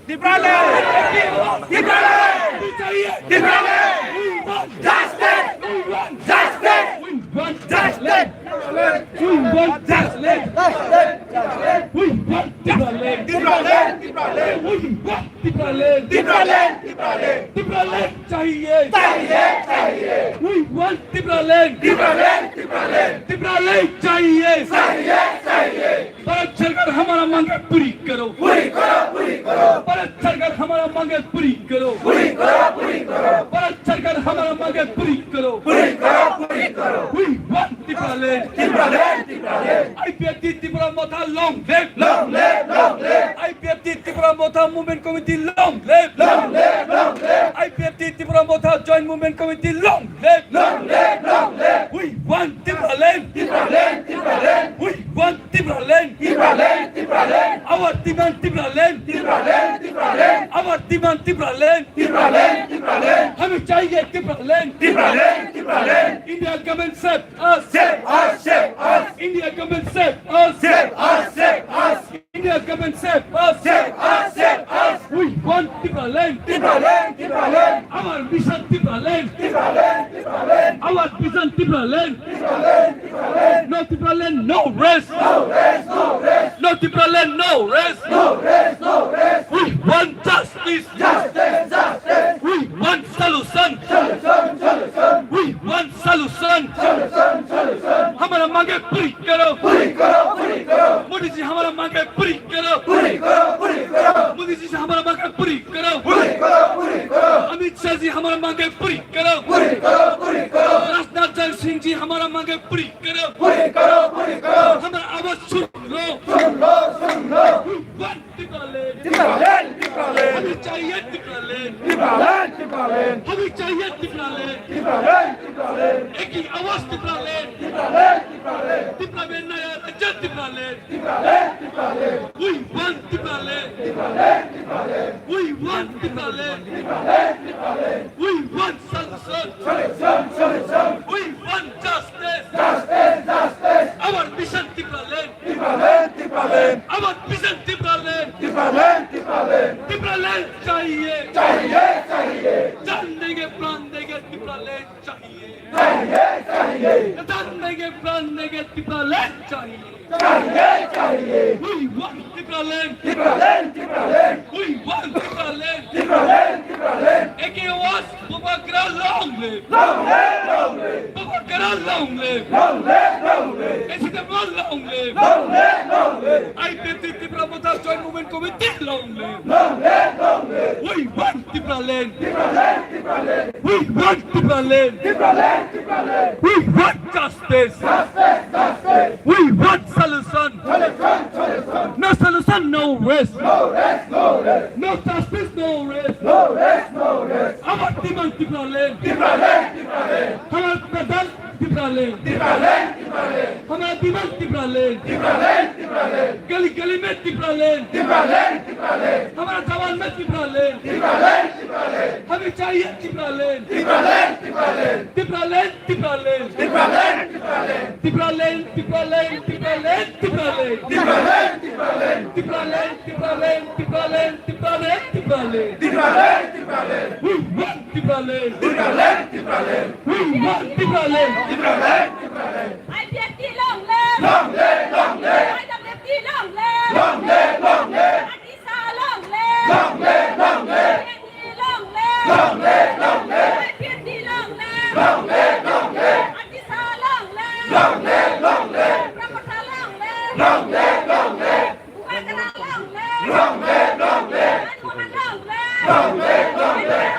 Tipraland। एक ही आवाज। Tipraland। चाहिए। Tipraland। We want justice। We want justice। We want justice। We want Tipraland. We want Tipraland. Tipraland. We want Tipraland. Tipraland. Tipraland. Tipraland. Tipraland chahiye. Chahiye, chahiye. We want Tipraland. Tipraland, Tipraland. Tipraland chahiye. Chahiye, chahiye. Bharat सरकार हमारा मांगे पूरी करो। पूरी करो, पूरी करो। भारत सरकार हमारा मांगे पूरी करो। पूरी करो, पूरी करो। भारत सरकार हमारा मांगे पूरी करो। पूरी करो, पूरी करो। We want Tipraland. Tipraland, Tipraland. I P F T Tipra Motha long live. Long live, long live. I P F T Tipra Motha Movement Committee long live. Long live, long live. I P F T Tipra Motha Joint Movement Committee long live. Long live, long live. We want Tipraland. Tipraland, Tipraland. We want Tipraland. Tipraland, Tipraland. Our demand Tipraland. Tipraland, Tipraland. Our demand Tipraland. Tipraland, Tipraland. हमें चाहिए Tipraland. Tipraland, Tipraland. India government save us. Save us, save us. India government save us. Save us, save us. India government save us. Save us, save us. We want Tipraland. Tipraland, Tipraland. Our mission Tipraland. Tipraland, Tipraland. Our vision Tipraland. Tipraland, Tipraland. No Tipraland, no rest. No rest, no rest. No Tipraland, no rest. No rest, no rest. We want justice. Justice, justice. We want solution. Solution, solution. We want solution. Solution, solution. हमारा मांगे पूरी करो। पूरी करो, पूरी करो। मोदी जी हमारा मांगे पूरी करो। पूरी करो, पूरी करो। मोदी जी से हमारा मांगे पूरी करो। पूरी करो, पूरी करो। अमित शाह जी हमारा मांगे पूरी करो। पूरी करो, पूरी करो। राजनाथ सिंह जी हमारा मांगे पूरी करो। पूरी करो, पूरी करो। हमारा आवाज सुन लो। सुन लो, सुन लो। We want Tipraland. Tipraland, Tipraland. हमें चाहिए Tipraland. Tipraland, Tipraland. हमें चाहिए Tipraland. Tipraland, Tipraland. एक ही आवाज Tipraland. Tipraland, Tipraland. Tipra में नया राज्य Tipraland. Tipraland, Tipraland. We want Tipraland. Tipraland, Tipraland. We want Tipraland. Tipraland, Tipraland. We want solution. Solution, solution. We want justice. Justice, justice. Our mission Tipraland. Tipraland, Tipraland. Our vision Tipraland. Tipraland, Tipraland. Tipraland चाहिए. चाहिए, चाहिए. जान देंगे, प्राण देंगे, Tipraland चाहिए. चाहिए, चाहिए. जान देंगे, प्राण देंगे, Tipraland चाहिए. चाहिए, चाहिए. We want Tipraland. Tipraland, Tipraland. We want Tipraland. Tipraland, Tipraland. एक ही आवाज, Bubagra long live. Long live, long live. Bubagra long live. Long live, long live. A C T F long live. Long live, long live. I P F T Tipra Motha Joint Movement Committee long live. Long live, long live. We want Tipraland. Tipraland, Tipraland. We want Tipraland. Tipraland, Tipraland. We want justice. Justice, justice. We want solution. Solution, solution. No solution, no rest. No rest, no rest. No justice, no rest. No rest, no rest. Our demand Tipraland. Tipraland, Tipraland. हमारा प्रधान Tipraland. Tipraland, Tipraland. हमारा demand Tipraland. Tipraland, Tipraland. गली गली में Tipraland. Tipraland, Tipraland. हमारा जवान में Tipraland. Tipraland, Tipraland. हमें चाहिए Tipraland. Tipraland, Tipraland. Tipraland, Tipraland. Tipraland, Tipraland. Tipraland, Tipraland, Tipraland, Tipraland. Tipraland, Tipraland. Tipraland, Tipraland, Tipraland, Tipraland. Tipraland, Tipraland. We want Tipraland. Tipraland, Tipraland. We want Tipraland. Tipraland, Tipraland. I P F T long live. Long live, long live. I W F T long live. Long live, long live. Atisa long live. Long live, long live. Long live, long live. I P F T long live. Long live, long live. Atisa long live. Long live, long live. Tipra Motha long live. Long live, long live. Bubagra long live. Long live, long live. Jan Mohan long live. Long live, long live.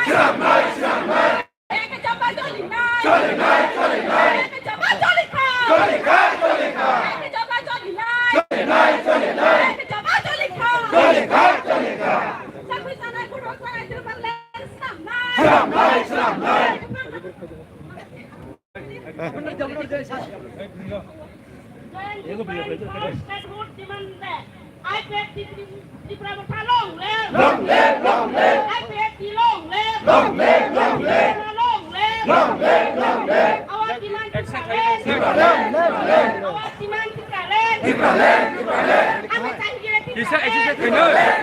Swnamnai, swnamnai. Eke jaba joli nai. Joli nai, joli nai. Eke jaba joli kha. Joli kha, joli kha. Eke jaba joli nai. Joli nai, joli nai. Eke jaba joli kha. Joli kha, joli kha. Sakri sanai, puro sanai, Tipraland swnamnai. Swnamnai, swnamnai. Joint Statehood demand de. I P F T Tipra Motha long live. Long live, long live. I P F T long live. Long live, long live. Long live, long live. Our demand Tipraland. Tipraland, Tipraland. Our demand Tipraland. Tipraland, Tipraland. Hame chahiye Tipraland.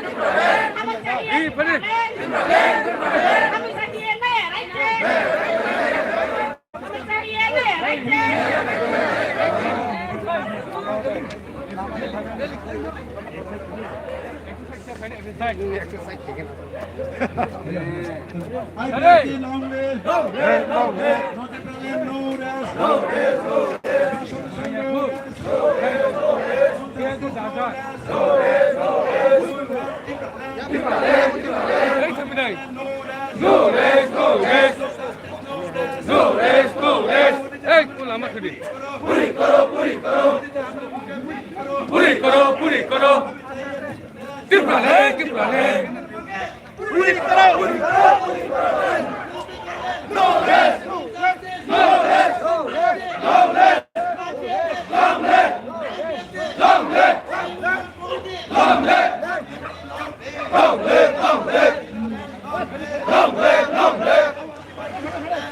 Hame chahiye Tipraland. Hame chahiye naya right. I P F T long live! Long live, long live! Noti Prahlad no rest! No rest, no rest! National Congress no rest! No rest, no rest! No rest, no rest! No rest, no rest! Ei, ko lama khudi. Puri koro, puri koro. Puri koro, puri koro. Tipraland, Tipraland. Puri koro, puri koro. No rest. No rest. No rest. Long live. Long live. Long live. Long live. Long live. Long live. Long live. Long live.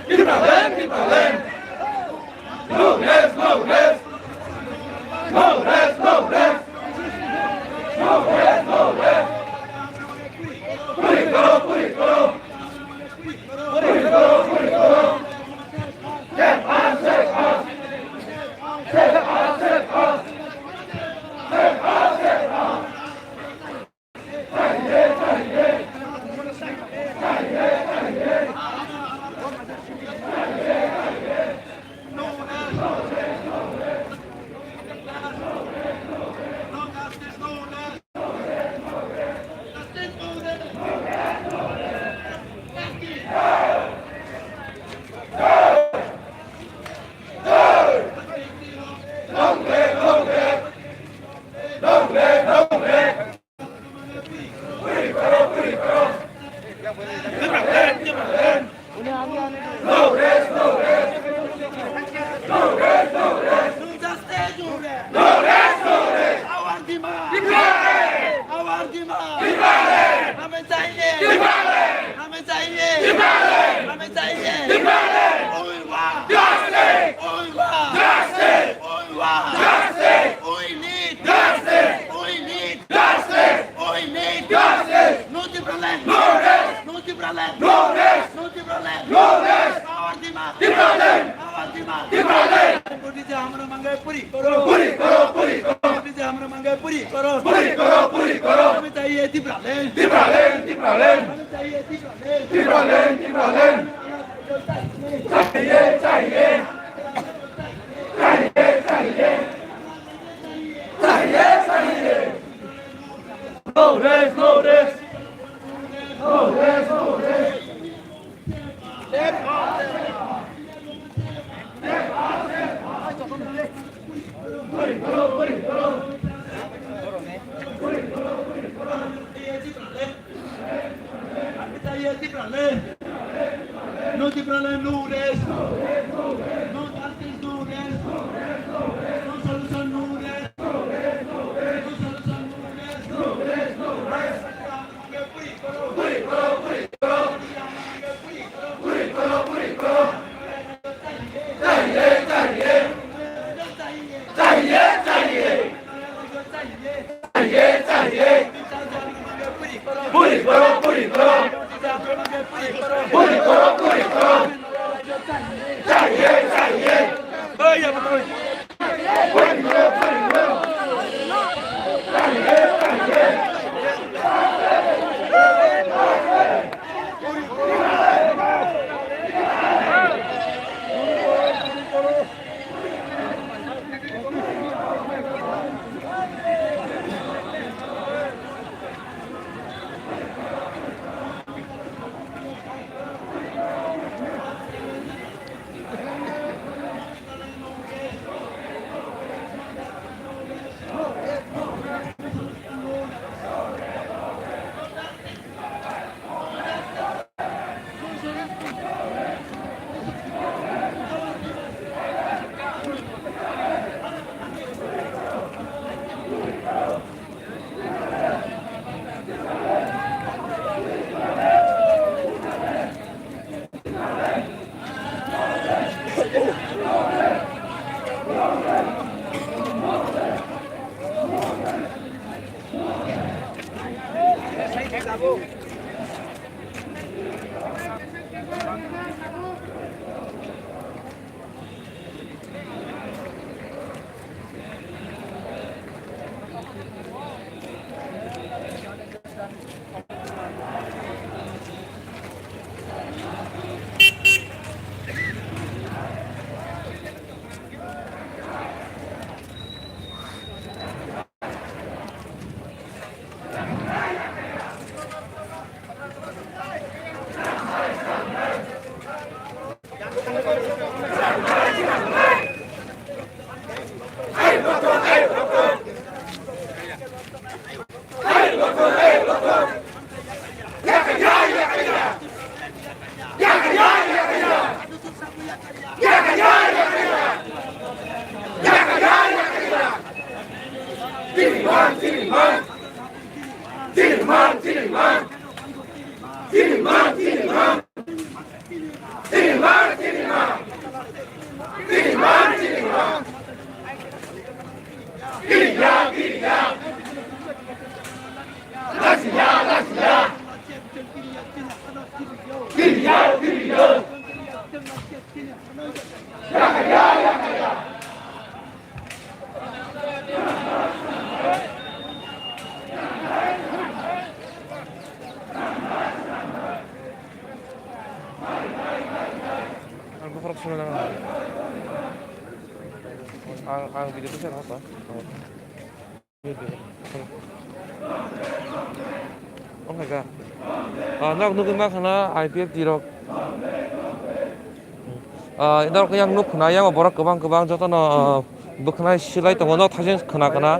Tipraland, Tipraland. No rest, no rest. No rest, no rest. No rest, no rest. Puri koro, puri koro. Puri koro, puri koro. Save us, save us. Save us, save us. Save us, save us. No rest, no rest. No rest, no rest. No justice, no rest. No rest, no rest. Our demand. Tipraland. Our demand. Tipraland. हमें चाहिए। Tipraland. हमें चाहिए। Tipraland. हमें चाहिए। Tipraland. We want. Justice. We want. Justice. We want. Justice. We need. Justice. We need. Justice! We need justice! No Tipraland! No rest! No Tipraland! No rest! No Tipraland! No rest! Our demand! Tipraland! Our demand! Tipraland! Modi जी हमारा मांगे पूरी करो। पूरी करो, पूरी करो। मोदी जी हमारा मांगे पूरी करो। पूरी करो, पूरी करो। हमें चाहिए Tipraland। Tipraland, Tipraland। हमें चाहिए Tipraland। Tipraland, Tipraland। चाहिए, चाहिए। चाहिए, चाहिए। चाहिए, चाहिए। No rest, no rest. No rest, no rest. No Tipraland, no rest. No justice, no rest. No solution, no rest. No solution, no rest. चाहिए, चाहिए। चाहिए, चाहिए। पूरी करो, पूरी करो। पूरी करो, पूरी करो। चाहिए, चाहिए। पूरी करो, पूरी करो। चाहिए, चाहिए। Ang bokhorok swnam nang. Ang, ang video bisa apa? Oh my God. Ah, nok nugwi ma khana I P F T rok. Ah, norok yang nuk khna, yang borok kwbang kwbang jotono, ah, bwkhnai silai tongo, nok thajeng khna khna.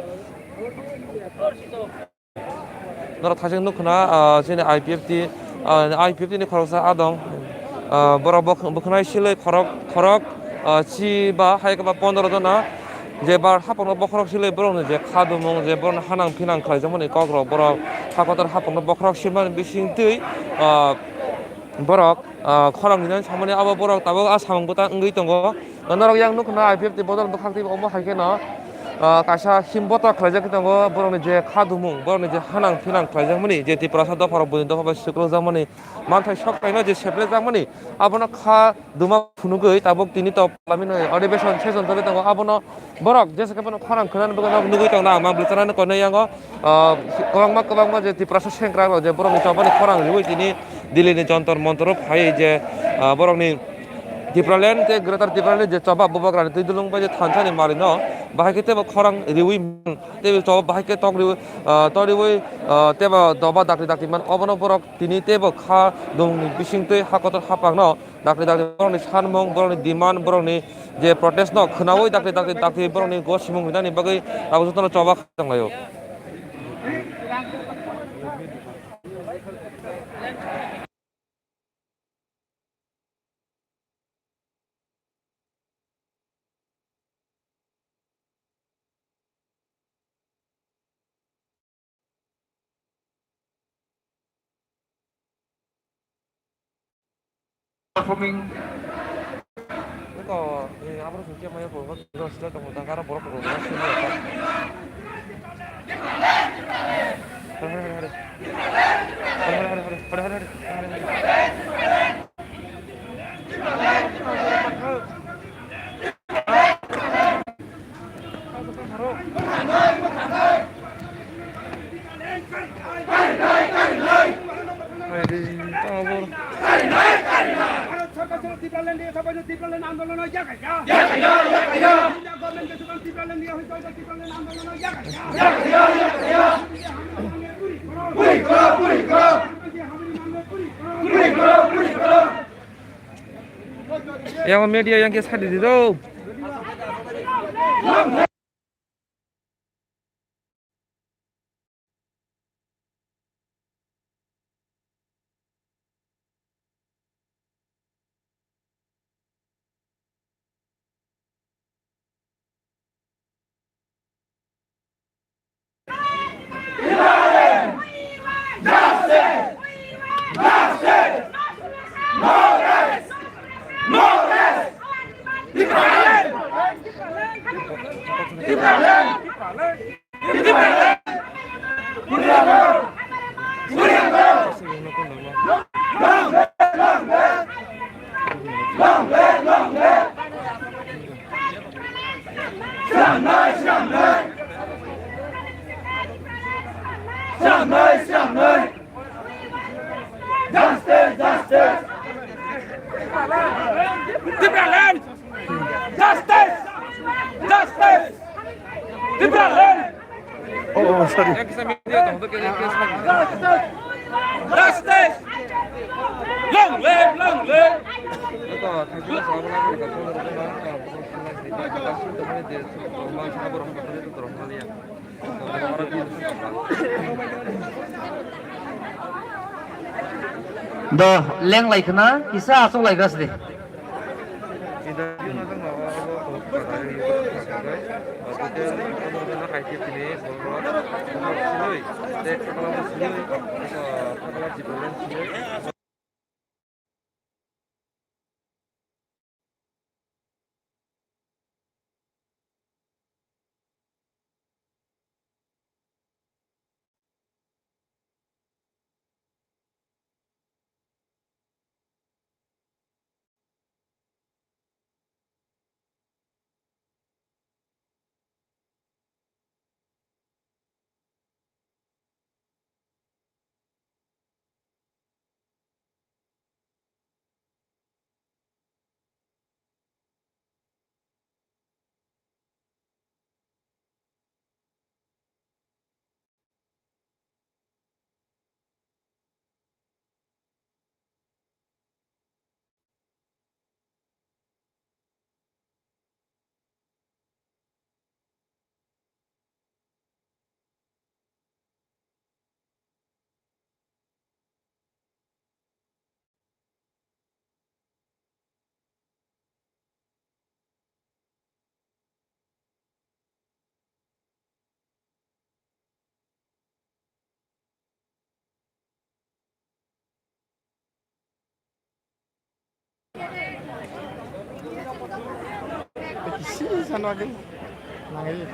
Norok thajeng nuk khna, ah, chini I P F T, ah, I P F T ni khoroksa adong, ah, borok bwkh-, bwkhnai silai khorok, khorok, ah, chi ba hai khe ba pondro jona, je bar hapang no bokhorok silai borok ni je kha dumung, je borok no hanang phinang khlai jakmani kok rok, borok hakotor hapang no bokhorok silmani bising twi, ah, borok, ah, khorang ni samani abo borok tabuk a samung bwtang wngwi tongo. Norok yang nukha na I P F T bodol bwkhak twi omo hai kheno, ah, kaisa him botok khlaijak tongo, borokni je kha dumung, borokni je hanang phinang khlaijakmani je Tiprasa dopharok buini dopha bai swkrakjakmani manthai sok kaino je seplajakmani, abono kha duma phunugwi tabuk tini to parliament ni adhibeshon session choli tongo, abono borok jesa khe bono khorang khwnani bagwi nok nugwi tongna ang mang bwchanani koinai yango, ah, kwbangma kwbangma je Tiprasa sengkrak rok je borokni chobani khorang riwi tini Delhi ni Jontor Montor o phai je, ah, borokni Tipraland tei Greater Tipraland je choba bubagrani twi dulung bai je thansa ni mali no bahai khe tebo khorang riwi man, tebo choba bahai khe tok riwi, ah, tok riwi, ah, tebo doba dakti dakti man obono borok tini tebo kha dongni bising twi ha kotor hapang no dakti dakti borokni sanmung, borokni demand, borokni je protest no khwnawi dakti dakti dakti borokni go simung rinani bagwi abo jotono choba kha tonglaio. Performing. Ito, eh, abro sungke maya ko, ko, ko, sila tong, tang, kara borok ko, ko, sila tong. Hare, hare, hare, hare. Hare, hare, hare, hare. Hare, hare, hare, hare. Bharat Sarkar song Tipraland niya sabai Tipraland andolon ya kaya. Ya kaya, ya kaya. India government ke song Tipraland niya hoi Tipraland andolon ya kaya. Ya kaya, ya kaya. Puri karo, puri karo. Puri karo, puri karo. Puri karo, puri karo. Yang media yang ke sadi di do. Justice, justice. Tipraland! Justice! Justice! Tipraland! Oh, oh, sorry. Justice! Long live, long live! Do leng lai khna kisa aswk lai gas de. Sana di. Nangai.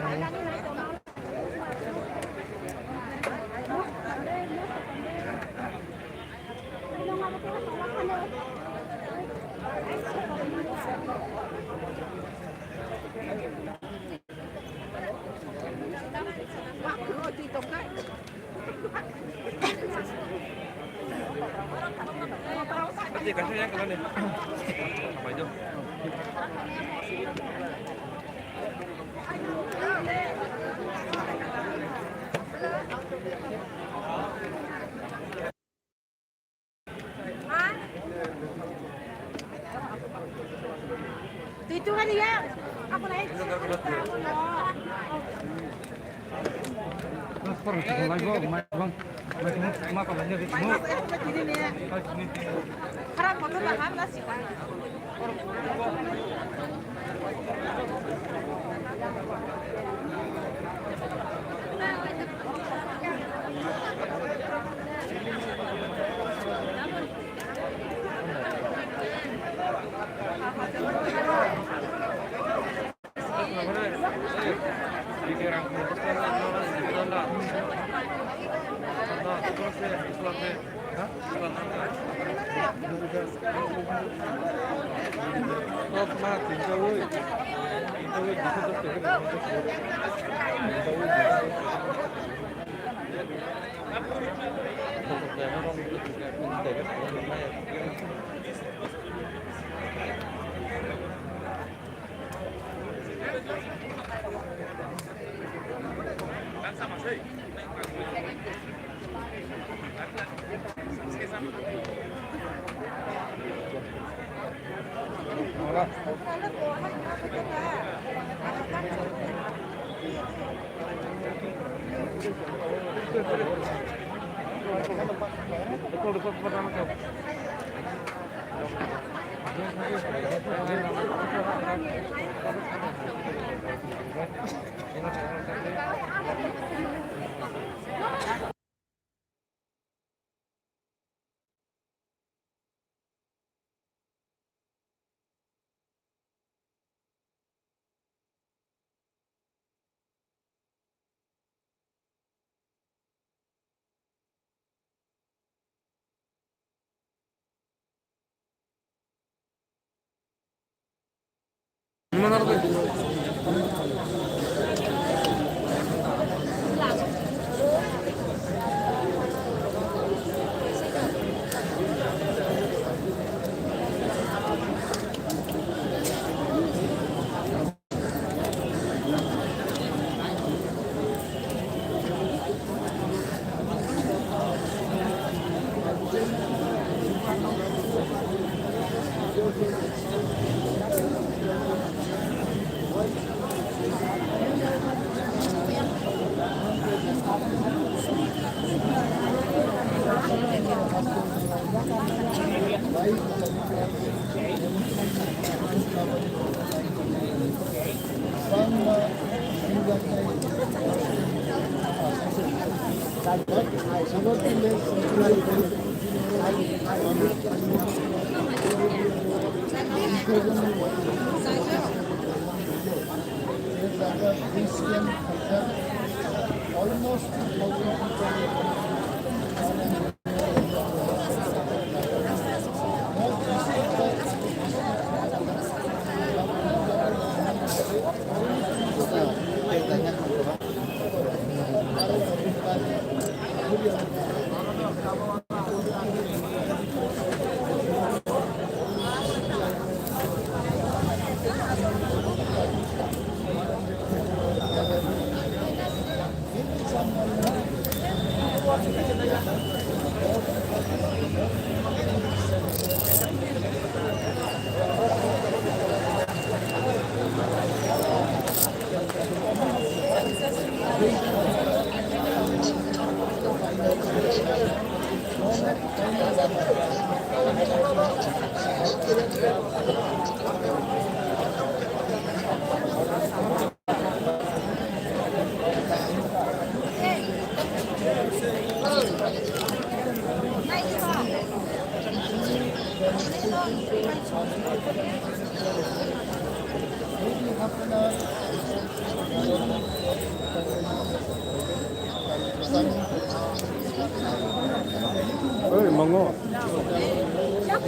Almost two thousand people.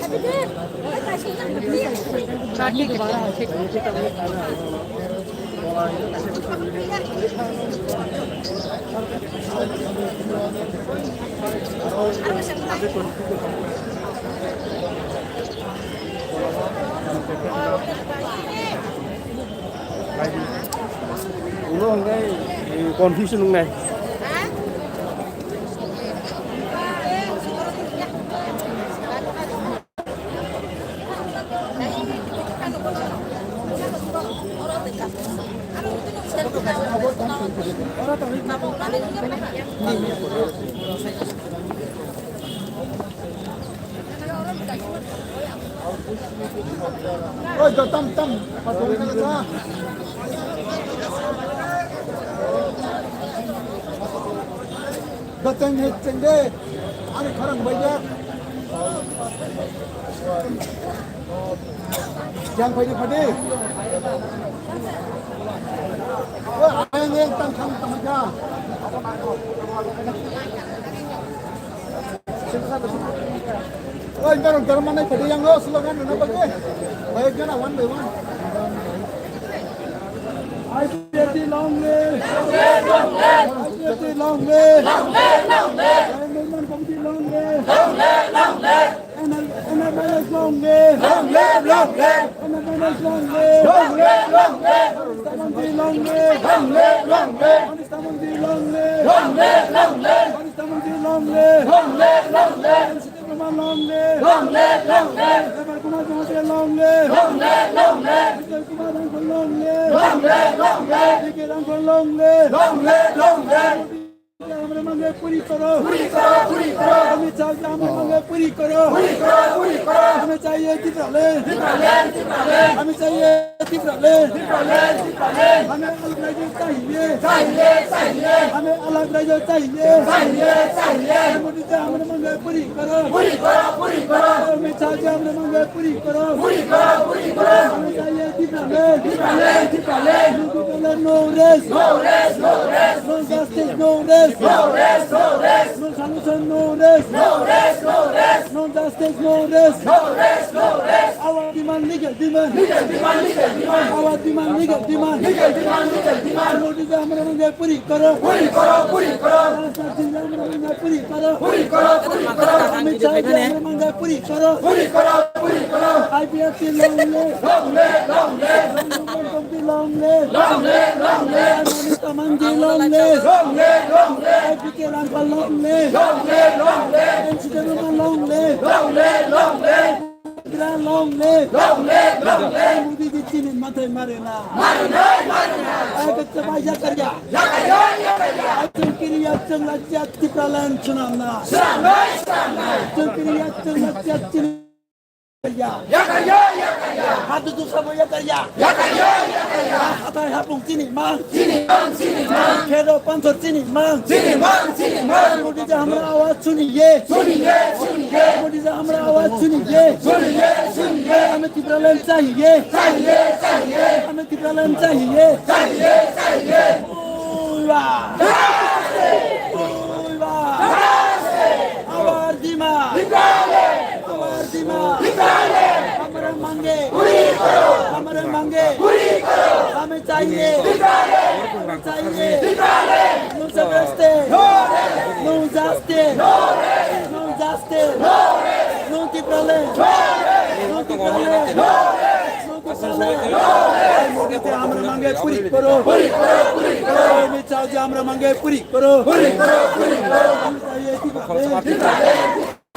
Ulo hwnkhe confusion wngnai. Oi, da tam tam. Da cheng he cheng de. Ani kharang bai ya. Yang pai de pai de. Oi, ayang yang tam tam tam ja. Oi, dorong dorong manai phede yang lo, slogan na bagwi. Baik jana one by one. I P F T long live. I P F T long live. Movement committee long live. N L, N L M S long live. Long live, long live. N L M S long live. Long live, long live. Manish Tamanti long live. Long live, long live. Manish Tamanti long live. Long live, long live. Manish Tamanti long live. Long live, long live. N C T Kumar long live. Long live, long live. Kumar Jamatia long live. Long live, long live. Vijay Kumar Rangkhol long live. Long live, long live. D K Rangkhol long live. Long live, long live. Amra mange puri koro. Puri koro, puri koro. Amit Shah amra mange puri koro. Puri koro, puri koro. Amit Shah ye Tipraland. Tipraland, Tipraland. Amit Shah ye Tipraland. Tipraland, Tipraland. Hame alag rajya chahiye. Chahiye, chahiye. Hame alag rajya chahiye. Chahiye, chahiye. Modi ji amra mange puri koro. Puri koro, puri koro. Amit Shah ji amra mange puri koro. Puri koro, puri koro. Amit Shah ye Tipraland. Tipraland, Tipraland. No Tipraland, no rest. No rest, no rest. No justice, no rest. No rest, no rest. No solution, no rest. No rest, no rest. No justice, no rest. No rest, no rest. Our demand, legal demand. Legal demand, legal demand. Our demand, legal demand. Legal demand, legal demand. Modi ji amra mange puri koro. Puri koro, puri koro. Rajnath Singh ji amra mange puri koro. Puri koro, puri koro. Amit Shah ji amra mange puri koro. Puri koro, puri koro. I P F T long live. Long live, long live. Rajnath Singh long live. Long live, long live. Manish Tamanti long live. Long live, long live. I P K Rangkhol long live. Long live, long live. N C T Kumar long live. Long live, long live. Tigra long live. Long live, long live. Modi ji chini mathai mare na. Mare na, mare na. Ai kaccha bai yakarya. Yakarya, yakarya. Ai chwng kiri ya chwng lajya Tipraland swnam na. Swnam nai, swnam nai. Chwng kiri ya chwng lajya chini ya. Yakarya, yakarya. Hadu du sabo yakarya. Yakarya, yakarya. Hathai hapung chini mang. Chini mang, chini mang. Khero pansor chini mang. Chini mang, chini mang. Modi ji hamra awaz suniye. Suniye, suniye. Modi ji hamra awaz suniye. Suniye, suniye. Hame Tipraland chahiye. Chahiye, chahiye. Hame Tipraland chahiye. Chahiye, chahiye. Oi ba. Oi ba. Our demand. Our demand. Hamre mange. Hamre mange. Hame chahiye. Hame chahiye. No justice. No justice. No justice. No Tipraland. No Tipraland. No Tipraland. Modi ji hamre mange puri koro. Puri koro, puri koro. Amit Shah ji hamre mange puri koro. Puri koro, puri koro. Hame chahiye Tipraland.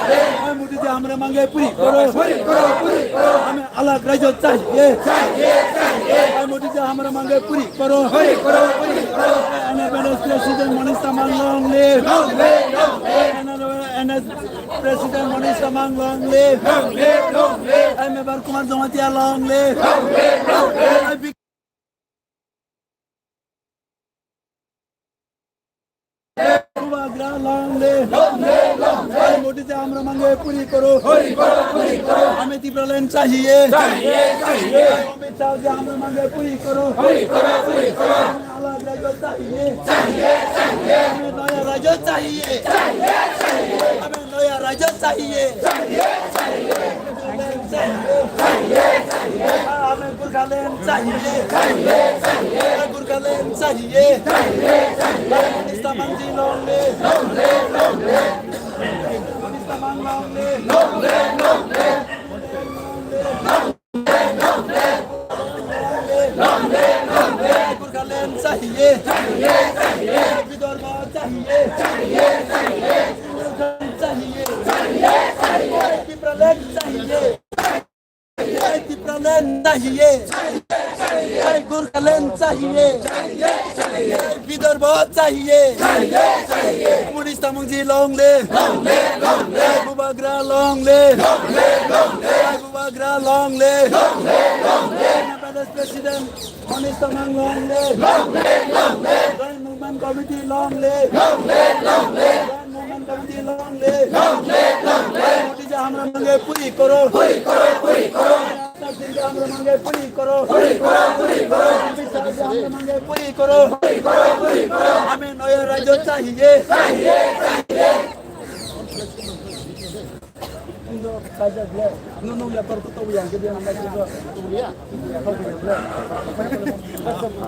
Ai Modi ji hamre mange puri koro. Puri koro, puri koro. Hame alag rajya chahiye. Chahiye, chahiye. Ai Modi ji hamre mange puri koro. Puri koro, puri koro. N F N S President Manish Tamang long live. Long live, long live. N F N S President Manish Tamang long live. Long live, long live. Ai Mevar Kumar Jamatia long live. Long live, long live. Ai Bubagra long live. Long live, long live. Modi ji hamre mange puri koro. Puri koro, puri koro. Hame Tipraland chahiye. Chahiye, chahiye. Amit Shah ji hamre mange puri koro. Puri koro, puri koro. Hame alag rajya chahiye. Chahiye, chahiye. Hame naya rajya chahiye. Chahiye, chahiye. Hame राजा चाहिए। चाहिए, चाहिए। हमें गोरखालैंड चाहिए। चाहिए, चाहिए। हमें गोरखालैंड चाहिए। चाहिए, चाहिए। मनीष तामाङ जी long live। Long live, long live। Manish Tamang long live। Long live, long live। Gorkhaland चाहिए। चाहिए, चाहिए। विदर्भ चाहिए। चाहिए, चाहिए। चाहिए। चाहिए, चाहिए। तिप्रालैंड चाहिए। तिप्रालैंड चाहिए। गोरखालैंड चाहिए। विदर्भ चाहिए। मनीष तामाङ जी long live। बुबाग्रा long live। बुबाग्रा long live। President Manish Tamang long live। Joint Movement Committee long live। Joint Movement Committee long live। Modi जी हमरा मांगे पूरी करो। पूरी करो, पूरी करो। मोदी जी हमरा मांगे पूरी करो। पूरी करो, पूरी करो। अमित शाह जी हमरा मांगे पूरी करो। पूरी करो, पूरी करो। हमें नया राज्य चाहिए। चाहिए, चाहिए।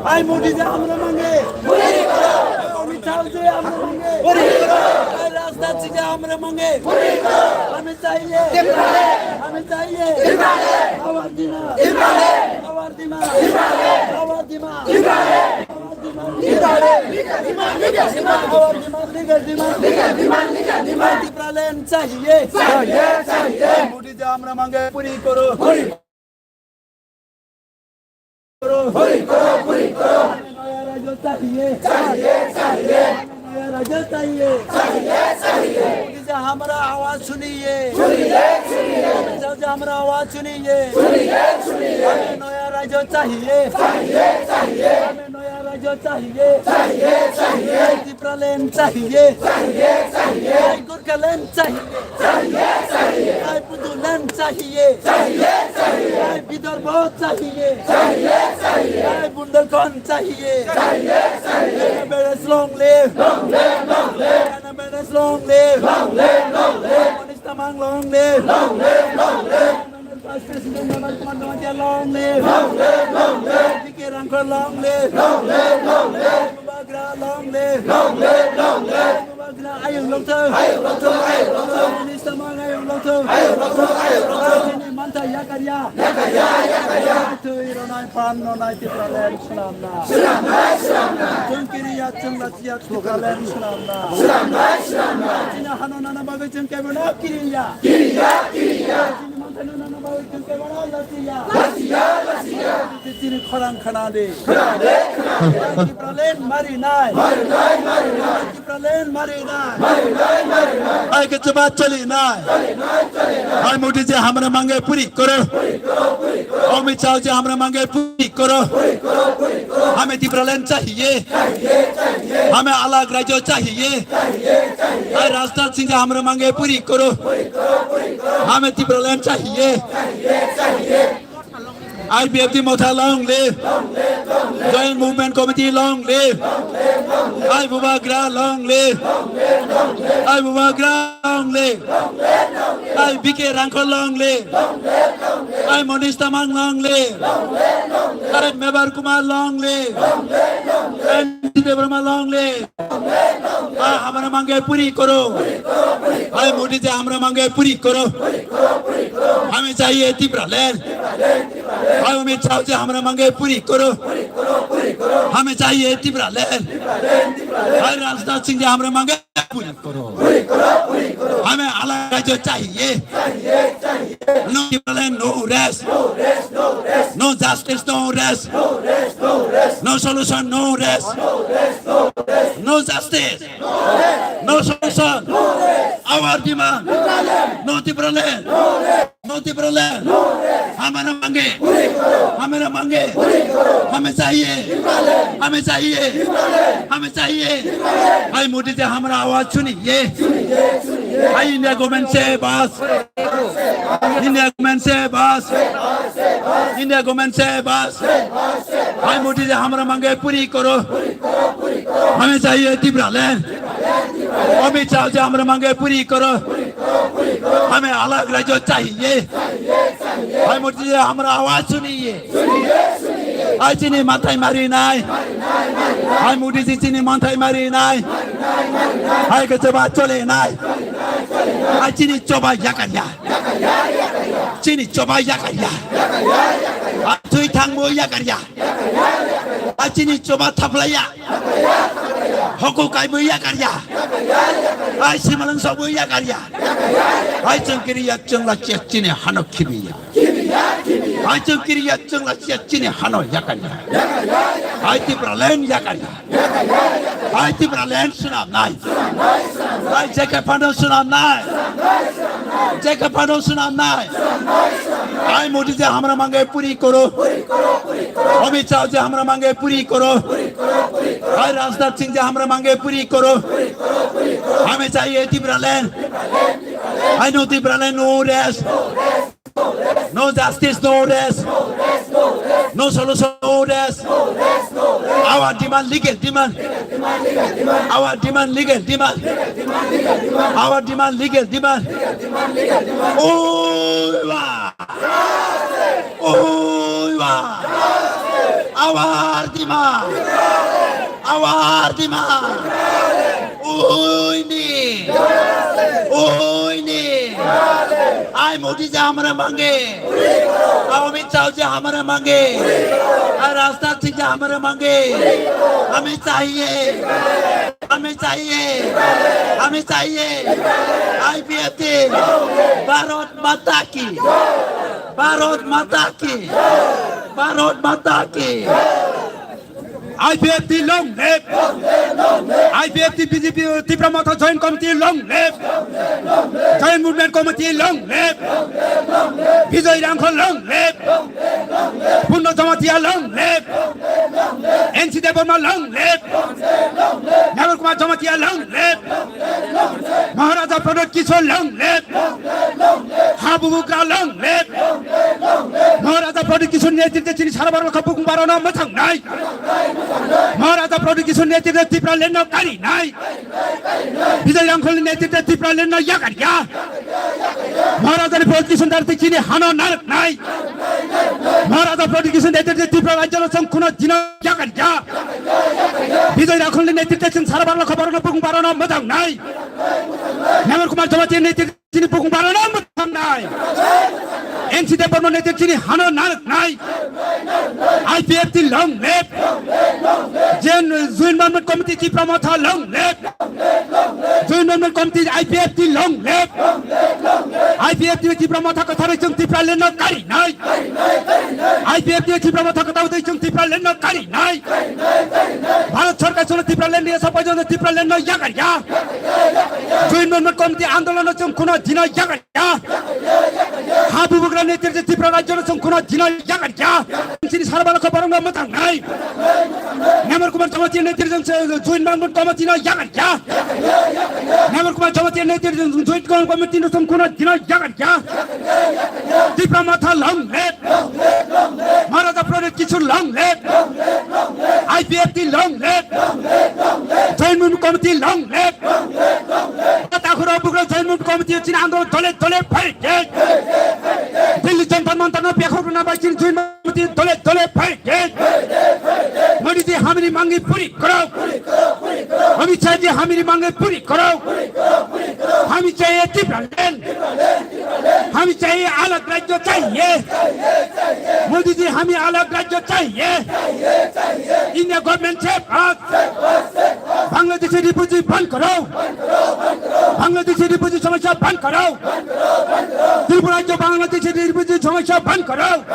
Hai Modi ji hamra mange. Puri koro. Hai Amit Shah ji hamra mange. Puri koro. Hai Rajnath Singh ji hamra mange. Puri koro. Hame chahiye. Hame chahiye. Our demand. Our demand. Our demand. Tipraland chahiye. Chahiye, chahiye. Modi ji hamra mange puri koro. Puri koro, puri koro. Naya rajya chahiye. Chahiye, chahiye. Naya rajya chahiye. Chahiye, chahiye. Modi ji hamra awaz suniye. Suniye, suniye. Modi ji hamra awaz suniye. Suniye, suniye. Naya rajya chahiye. Chahiye, chahiye. नया राज्य चाहिए। चाहिए, चाहिए। Tipraland चाहिए। चाहिए, चाहिए। गोरखालैंड चाहिए। चाहिए, चाहिए। Bodoland चाहिए। चाहिए, चाहिए। विदर्भ चाहिए। चाहिए, चाहिए। बुंदेलखंड चाहिए। चाहिए, चाहिए। Canabadas long live। Long live, long live। Canabadas long live। Long live, long live। Monish Tamang long live। Long live, long live। Vice President Namal Kumar Jamatia long live. Long live, long live. P K Rangkar long live. Long live, long live. Bubagra long live. Long live, long live. Bubagra ayung longthong. Ayung longthong, ayung longthong. Monish Tamang ayung longthong. Ayung longthong, ayung longthong. Chini mantha yakarya. Yakarya, yakarya. Twi ronai pan ronai Tipraland swnamna. Swnamna, swnamna. Chwng kiriya chwng lachiya Tipraland swnamna. Swnamna, swnamna. Chini hano nana bagwi chwng kebono kiriya. Kiriya, kiriya. Chini mantha nana bagwi chwng kebono lachiya. Lachiya, lachiya. Chini khorang khna di. Khna di, khna di. Tipraland mari nai. Mari nai, mari nai. Tipraland mari nai. Mari nai, mari nai. Hai ke chaba chali nai. Chali nai, chali nai. Hai Modi ji hamra mange puri koro. Puri koro, puri koro. Amit Shah ji hamra mange puri koro. Puri koro, puri koro. Hame Tipraland chahiye. Chahiye, chahiye. Hame alag rajya chahiye. Chahiye, chahiye. Hai Rajnath Singh ji hamra mange puri koro. Puri koro, puri koro. Hame Tipraland chahiye. Chahiye, chahiye. I P F T Motha long live. Joint Movement Committee long live. I Bubagra long live. I Bubagra long live. I B K Rangkar long live. I Monish Tamang long live. I Mebar Kumar long live. I N C Debbarma long live. Hai hamra mange puri koro. Hai Modi ji hamra mange puri koro. Hame chahiye Tipraland. Hai Amit Shah ji hamra mange puri koro. Hame chahiye Tipraland. Hai Rajnath Singh ji hamra mange puri koro. Hame alag rajya chahiye. No Tipraland, no rest. No justice, no rest. No solution, no rest. No justice. No solution. Our demand. No Tipraland. No Tipraland. Hamara mange. Hamara mange. Hame chahiye. Hame chahiye. Hame chahiye. Hai Modi ji hamara awaz suniye. Hai India government se bas. India government se bas. India government se bas. Hai Modi ji hamra mange puri koro. Hame chahiye Tipraland. Amit Shah ji hamra mange puri koro. हमें अलग राज्य चाहिए। हाय मोदी जी, हमारा आवाज सुनिए। हाय चीनी माथाई मारी नाय। हाय मोदी जी, चीनी माथाई मारी नाय। हाय के चबा चले नाय। हाय चीनी चबा याकारिया। चीनी चबा याकारिया। हाय तुई थांगबो याकारिया। Ai chini choba thaplaiya. Hoko kaibo yakarya. Ai simalang sobo yakarya. Ai chwng kiriya chwng la chiya chini hano khibiya. Ai chwng kiriya chwng la chiya chini hano yakarya. Ai Tipraland yakarya. Ai Tipraland swnamnai. Ai jekhe phano swnamnai. Jekhe phano swnamnai. Ai Modi je hamra mange puri koro. Amit Shah je hamra mange puri koro. Ai Rajnath Singh je hamra mange puri koro. Hame chahiye Tipraland. Ai no Tipraland, no rest. No justice, no rest. No solution, no rest. Our demand, legal demand. Our demand, legal demand. Our demand, legal demand. Oiwa! Oiwa! Our demand! Our demand! Oini! Oini! Ai Modi je hamare mange. Ai Amit Shah je hamare mange. Ai Rajnath Singh je hamare mange. Hame chahiye. Hame chahiye. Hame chahiye. I P F T. Bharat Mata ki. Bharat Mata ki. Bharat Mata ki. I P F T long live! I P F T B J P Tipra Motha Joint Committee long live! Joint Movement Committee long live! Bijoy Rangkhol long live! Purno Jamatia long live! N C Debbarma long live! Nagar Kumar Jamatia long live! Maharaja Pradyot Kishore long live! Habubugra long live! Maharaja Pradyot Kishore netrite chini sara baro kha bukung barano mwthang nai. Maharaja Pradyot Kishore netrite Tipraland no kari nai. Bijoy Rangkhol netrite Tipraland no yakar ya. Maharaja ni Pradyot Kishore netrite chini hano narak nai. Maharaja Pradyot Kishore netrite Tripura rajyo no song kuno dino yakar ya. Bijoy Rangkhol netrite chini sara baro kha barano bukung barano mwthang nai. Nagar Kumar Jamatia netrite chini bukung barano mwthang nai. N C Debbarma netrite chini hano narak nai. I P F T long live. Jen Joint Movement Committee Tipra Motha long live. Joint Movement Committee I P F T long live. I P F T Tipra Motha kwtharwi chwng Tipraland no kari nai. I P F T Tipra Motha kwtharwi chwng Tipraland no kari nai. Bharat Sarkar sono Tipraland ni esa pajano Tipraland no yakar ya. Joint Movement Committee andolon no chwng kuno dino yakar ya. Habubugra netrite Tripura rajyo no chwng kuno dino yakar ya. Chini sara baro kha barano mwthang nai. Nagar Kumar Jamatia netrite chwng Joint Movement Committee no yakar ya. Nagar Kumar Jamatia netrite chwng Joint Committee no chwng kuno dino yakar ya. Tipra Motha long live. Maharaja Pradyot Kishore long live. I P F T long live. Joint Movement Committee long live. Takhura bugra Joint Movement Committee chini andolon dole dole fight. Delhi Jantar Mantar no pekhok rwna bai chini Joint Movement Committee dole dole fight. Modi ji hamri mangi puri koro. Amit Shah ji hamri mangi puri koro. Hami chahiye Tipraland. Hami chahiye alag rajyo chahiye. Modi ji hami alag rajyo chahiye. India government se baat. Bangladeshi refugee ban karo. Bangladeshi refugee samasya ban karo. Tripura rajyo Bangladeshi refugee samasya ban karo.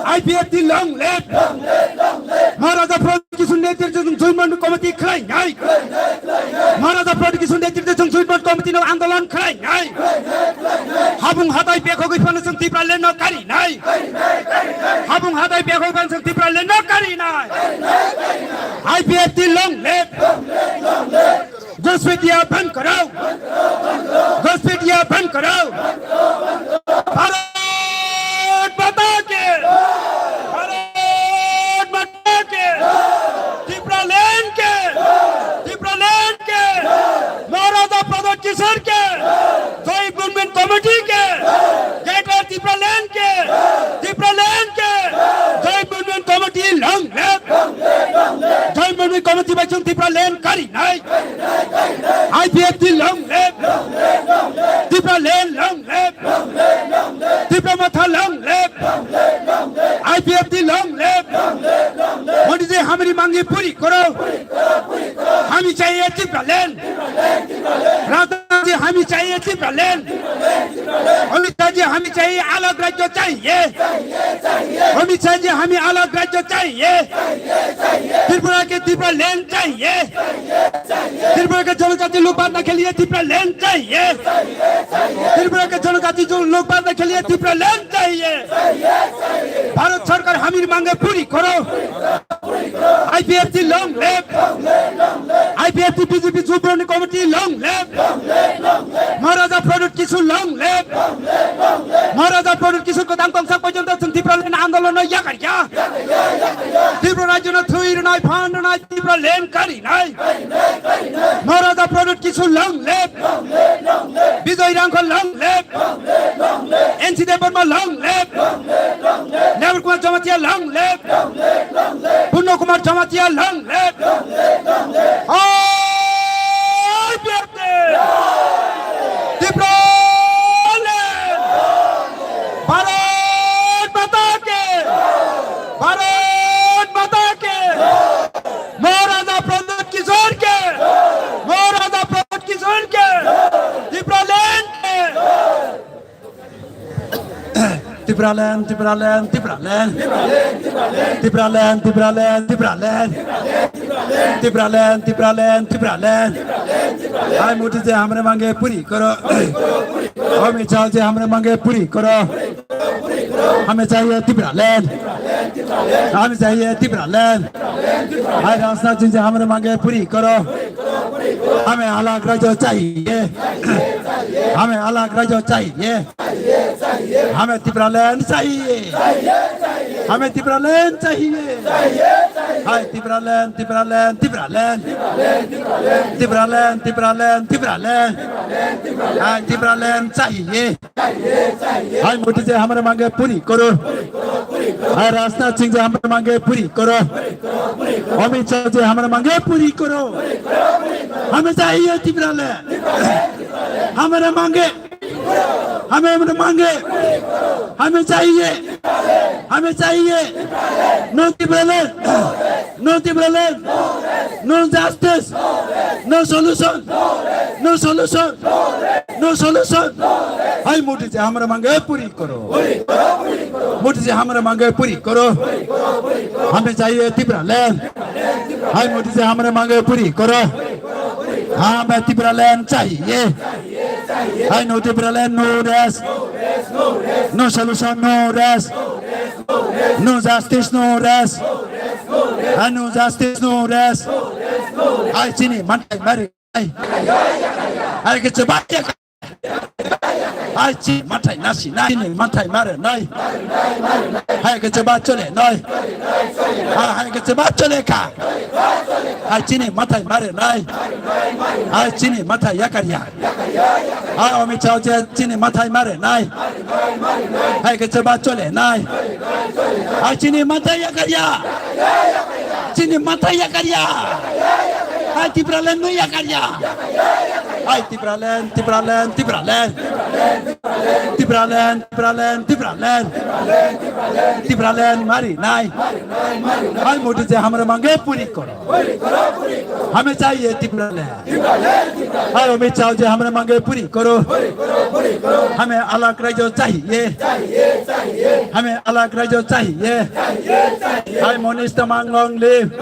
I P F T long live. Maharaja Pradyot Kishore netrite chwng Joint Committee khlai nai. Maharaja Pradyot Kishore netrite chwng Joint Committee no andolon khlai nai. Habung hatai pekhogwi phano chwng Tipraland no kari nai. Habung hatai pekhogwi phano chwng Tipraland no kari nai. I P F T long live. घुसपैठिया बंद करो, घुसपैठिया बंद करो। भारत माता के, भारत माता के, तिप्रालैंड के, तिप्रालैंड के, महाराजा प्रद्योत किशोर के। Shiromoni Committee bai chwng Tipraland karinai. I P F T long live. Tipraland long live. Tipra Motha long live. I P F T long live. Modi ji hamari mangi puri koro. Hami chahiye Tipraland. Rajnaath ji, hami chahiye Tipraland. Amit Shah ji, hami chahiye alag rajya chahiye. Amit Shah ji, hami alag rajya chahiye. Tripura ke Tipraland chahiye. Tripura ke janajati lok badna ke liye Tipraland chahiye. Tripura ke janajati jo lok badna ke liye Tipraland chahiye. Bharat Sarkar hamari mangi puri koro. I P F T long live. I P F T B J P Shiromoni Committee long live. Maharaja Pradyut Kishore long live. Maharaja Pradyut Kishore kwthang tongsak porjonto chwng Tipraland andolon no yakarya. Tripura rajyo no thwi rwnai, phan rwnai, Tipraland karinai. Maharaja Pradyut Kishore long live. Bijoy Rangkhol long live. N C Debbarma long live. Nirmal Kumar Jamatia long live. Purno Kumar Jamatia long live. I P F T. Tipraland. Bharat Mata ki. Bharat Mata ki. Maharaja Pradyut Kishore ke. Maharaja Pradyut Kishore ke. Tipraland ke. Tipraland, Tipraland, Tipraland. Tipraland, Tipraland, Tipraland. Tipraland, Tipraland, Tipraland. Hai Modi ji hamari mangi puri koro. Amit Shah ji hamari mangi puri koro. Hami chahiye Tipraland. Hami chahiye Tipraland. Hai Rajnaath Singh ji hamari mangi puri koro. Hami alag rajya chahiye. Hami alag rajya chahiye. Hami Tipraland chahiye. Hami Tipraland chahiye. Hai Tipraland, Tipraland, Tipraland. Tipraland, Tipraland, Tipraland. Hai Tipraland chahiye. Hai Modi ji hamari mangi puri koro. Hai Rajnaath Singh ji hamari mangi puri koro. Amit Shah ji hamari mangi puri koro. Hami chahiye Tipraland. Hamari mangi. Hami hamari mangi. Hami chahiye. Hami chahiye. No Tipraland. No Tipraland. No justice. No solution. No solution. No solution. Hai Modi ji hamari mangi puri koro. Modi ji hamari mangi puri koro. Hami chahiye Tipraland. Hai Modi ji hamari mangi puri koro. Hami Tipraland chahiye. Hai no Tipraland, no rest. No solution, no rest. No justice, no rest. Hai no justice, no rest. Hai chini manthai mari. Hai. Hai ke chaba ya. Hai chini manthai nasi nai, chini manthai mare nai. Hai ke chaba chole nai. Ha, hai ke chaba chole ka. Hai chini manthai mare nai. Hai chini manthai yakarya. Hai Amit Shah je chini manthai mare nai. Hai ke chaba chole nai. Hai chini manthai yakarya. Chini manthai yakarya. Hai Tipraland no yakarya. Hai Tipraland, Tipraland, Tipraland. Tipraland, Tipraland, Tipraland. Tipraland mari nai. Hai Modi ji hamari mangi puri koro. Hami chahiye Tipraland. Hai Amit Shah ji hamari mangi puri koro. Hami alag rajya chahiye. Hami alag rajya chahiye. Hai Monish Tamang long live.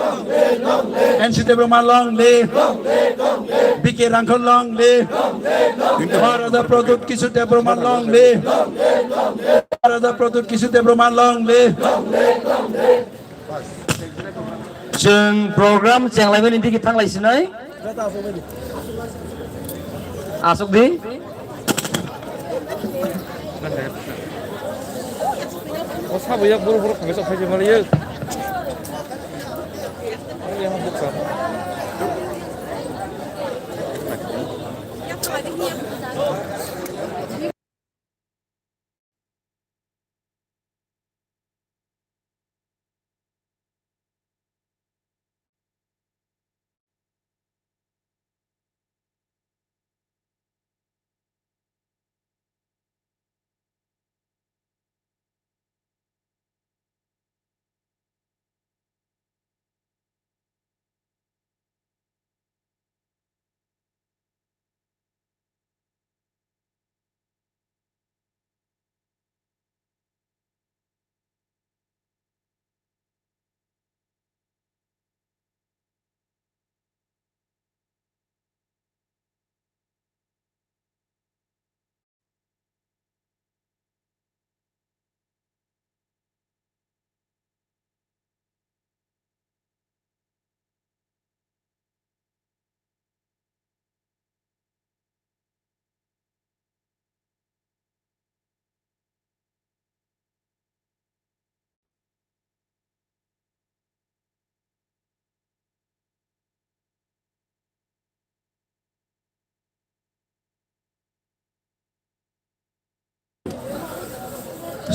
N C Debbarma long live. B K Rangkhol long live. Maharaja Pradyut Kishore Debbarma long live. Maharaja Pradyut Kishore Debbarma long live. Chwng program chenglaimani digi thanglai sinai. Asuk di. O sabo yak boro boro khangsa phai mali yak.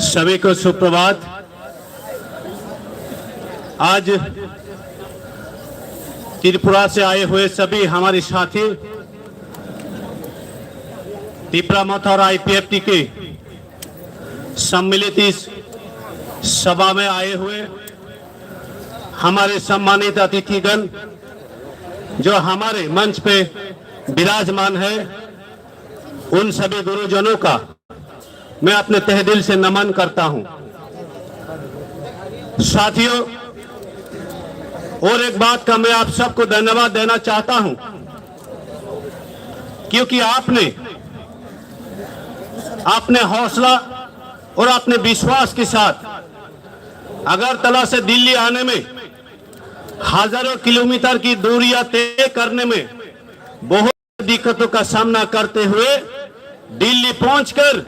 सभी को सुप्रभात। आज त्रिपुरा से आए हुए सभी हमारे साथी तिपरा मोर्चा और आईपीएफटी के सम्मिलित इस सभा में आए हुए हमारे सम्मानित अतिथिगण जो हमारे मंच पे विराजमान है, उन सभी गुरुजनों का मैं अपने तहे दिल से नमन करता हूं। साथियों, और एक बात का मैं आप सबको धन्यवाद देना चाहता हूं, क्योंकि आपने अपने हौसला और अपने विश्वास के साथ अगरतला से दिल्ली आने में, हजारों किलोमीटर की दूरियां तय करने में बहुत दिक्कतों का सामना करते हुए दिल्ली पहुंचकर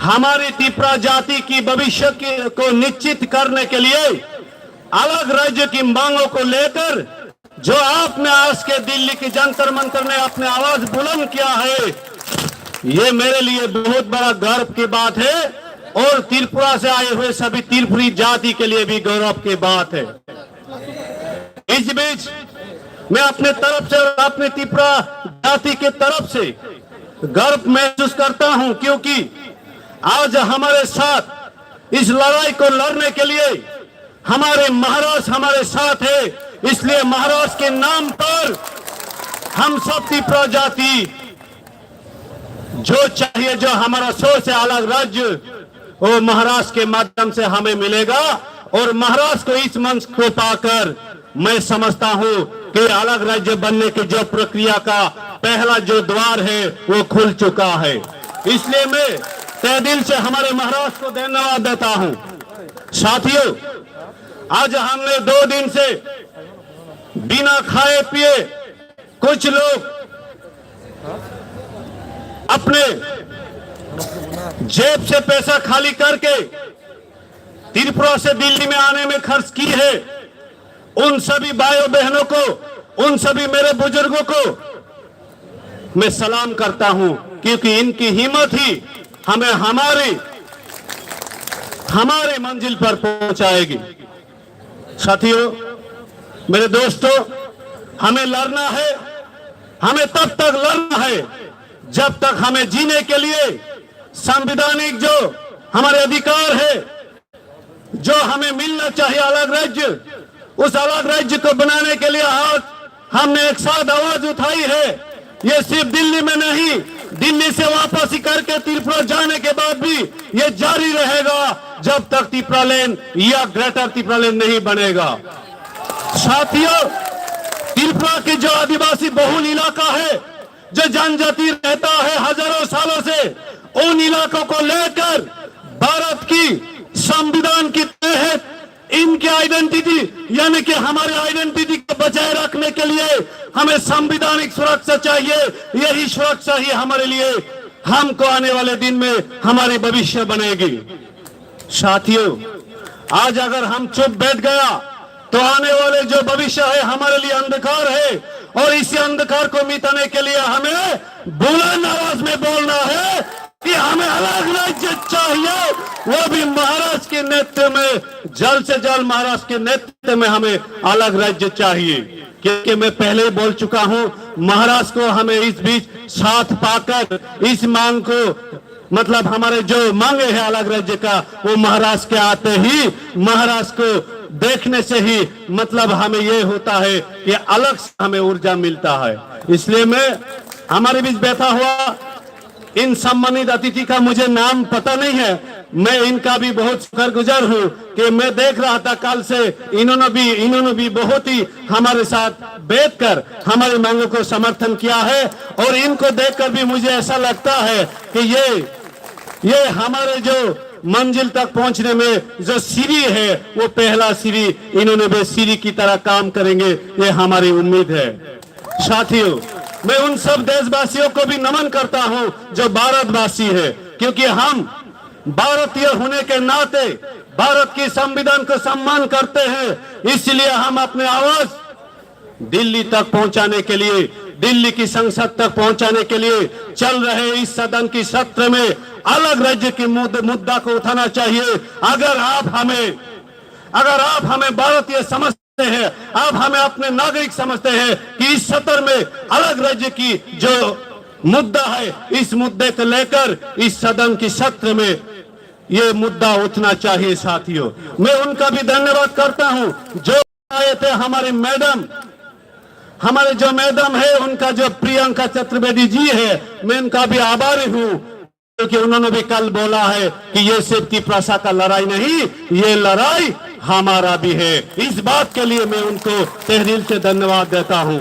हमारी तिपरा जाति की भविष्य की, को निश्चित करने के लिए अलग राज्य की मांगों को लेकर जो आपने आज के दिल्ली की जंतर मंतर में अपने आवाज बुलंद किया है, ये मेरे लिए बहुत बड़ा गर्व की बात है और त्रिपुरा से आए हुए सभी त्रिपुरी जाति के लिए भी गौरव की बात है। इस बीच मैं अपने तरफ से और अपने तिपरा जाति के तरफ से गर्व महसूस करता हूं, क्योंकि आज हमारे साथ इस लड़ाई को लड़ने के लिए हमारे महाराज हमारे साथ है। इसलिए महाराज के नाम पर हम सब तिपरा जाति जो चाहिए, जो हमारा सोच है अलग राज्य, वो महाराज के माध्यम से हमें मिलेगा और महाराज को इस मंच को पाकर मैं समझता हूं कि अलग राज्य बनने की जो प्रक्रिया का पहला जो द्वार है, वो खुल चुका है। इसलिए मैं तहे दिल से हमारे महाराज को धन्यवाद देता हूं। साथियों, आज हमने दो दिन से बिना खाए पिए कुछ लोग अपने जेब से पैसा खाली करके त्रिपुरा से दिल्ली में आने में खर्च की है, उन सभी भाइयों बहनों को, उन सभी मेरे बुजुर्गों को मैं सलाम करता हूं, क्योंकि इनकी हिम्मत ही हमें हमारी, हमारी मंजिल पर पहुंचाएगी। साथियों, मेरे दोस्तों, हमें लड़ना है, हमें तब तक लड़ना है जब तक हमें जीने के लिए संवैधानिक जो हमारे अधिकार है, जो हमें मिलना चाहिए अलग राज्य, उस अलग राज्य को बनाने के लिए आज हमने एक साथ आवाज उठाई है। ये सिर्फ दिल्ली में नहीं, दिल्ली से वापसी करके त्रिपुरा जाने के बाद भी ये जारी रहेगा, जब तक तिपरालैंड या ग्रेटर तिपरालैंड नहीं बनेगा। साथियों, त्रिपुरा के जो आदिवासी बहुल इलाका है, जो जनजाति रहता है हजारों सालों से, उन इलाकों को लेकर भारत की संविधान के तहत इनके आइडेंटिटी, यानी कि हमारे आइडेंटिटी को बचाए रखने के लिए हमें संवैधानिक सुरक्षा चाहिए। यही सुरक्षा ही हमारे लिए, हमको आने वाले दिन में हमारी भविष्य बनेगी। साथियों, आज अगर हम चुप बैठ गया तो आने वाले जो भविष्य है हमारे लिए अंधकार है, और इसी अंधकार को मिटाने के लिए हमें बुलंद आवाज में बोलना है कि हमें अलग राज्य चाहिए, वो भी महाराज के नेतृत्व में, जल्द से जल्द महाराज के नेतृत्व में हमें अलग राज्य चाहिए। क्योंकि मैं पहले ही बोल चुका हूं, महाराज को हमें इस बीच साथ पाकर इस मांग को, मतलब हमारे जो मांगे हैं अलग राज्य का, वो महाराज के आते ही, महाराज को देखने से ही, मतलब हमें ये होता है कि अलग से हमें ऊर्जा मिलता है। इसलिए मैं हमारे बीच बैठा हुआ इन सम्मानित अतिथि का मुझे नाम पता नहीं है, मैं इनका भी बहुत शुक्रगुजार हूँ कि मैं देख रहा था कल से इन्होंने भी, इन्होंने भी बहुत ही हमारे साथ बैठकर हमारी मांगों को समर्थन किया है, और इनको देखकर भी मुझे ऐसा लगता है कि ये, ये हमारे जो मंजिल तक पहुंचने में जो सीढ़ी है, वो पहला सीढ़ी, इन्होंने भी सीढ़ी की तरह काम करेंगे, ये हमारी उम्मीद है। साथियों, मैं उन सब देशवासियों को भी नमन करता हूं जो भारतवासी है, क्योंकि हम भारतीय होने के नाते भारत की संविधान को सम्मान करते हैं, इसलिए हम अपने आवाज दिल्ली तक पहुंचाने के लिए दिल्ली की संसद तक पहुंचाने के लिए चल रहे इस सदन की सत्र में अलग राज्य के मुद्द-, मुद्दा को उठाना चाहिए। अगर आप हमें, अगर आप हमें भारतीय समझते हैं, आप हमें अपने नागरिक समझते हैं कि इस सत्र में अलग राज्य की जो मुद्दा है, इस मुद्दे को लेकर इस सदन की सत्र में ये मुद्दा उठना चाहिए साथियों। मैं उनका भी धन्यवाद करता हूं जो आए थे, हमारी मैडम, हमारे जो मैडम है, उनका जो प्रियंका चतुर्वेदी जी है, मैं उनका भी आभारी हूँ, क्योंकि उन्होंने भी कल बोला है कि ये सिर्फ तिपरासा का लड़ाई नहीं, ये लड़ाई हमारा भी है। इस बात के लिए मैं उनको तहे दिल से धन्यवाद देता हूँ।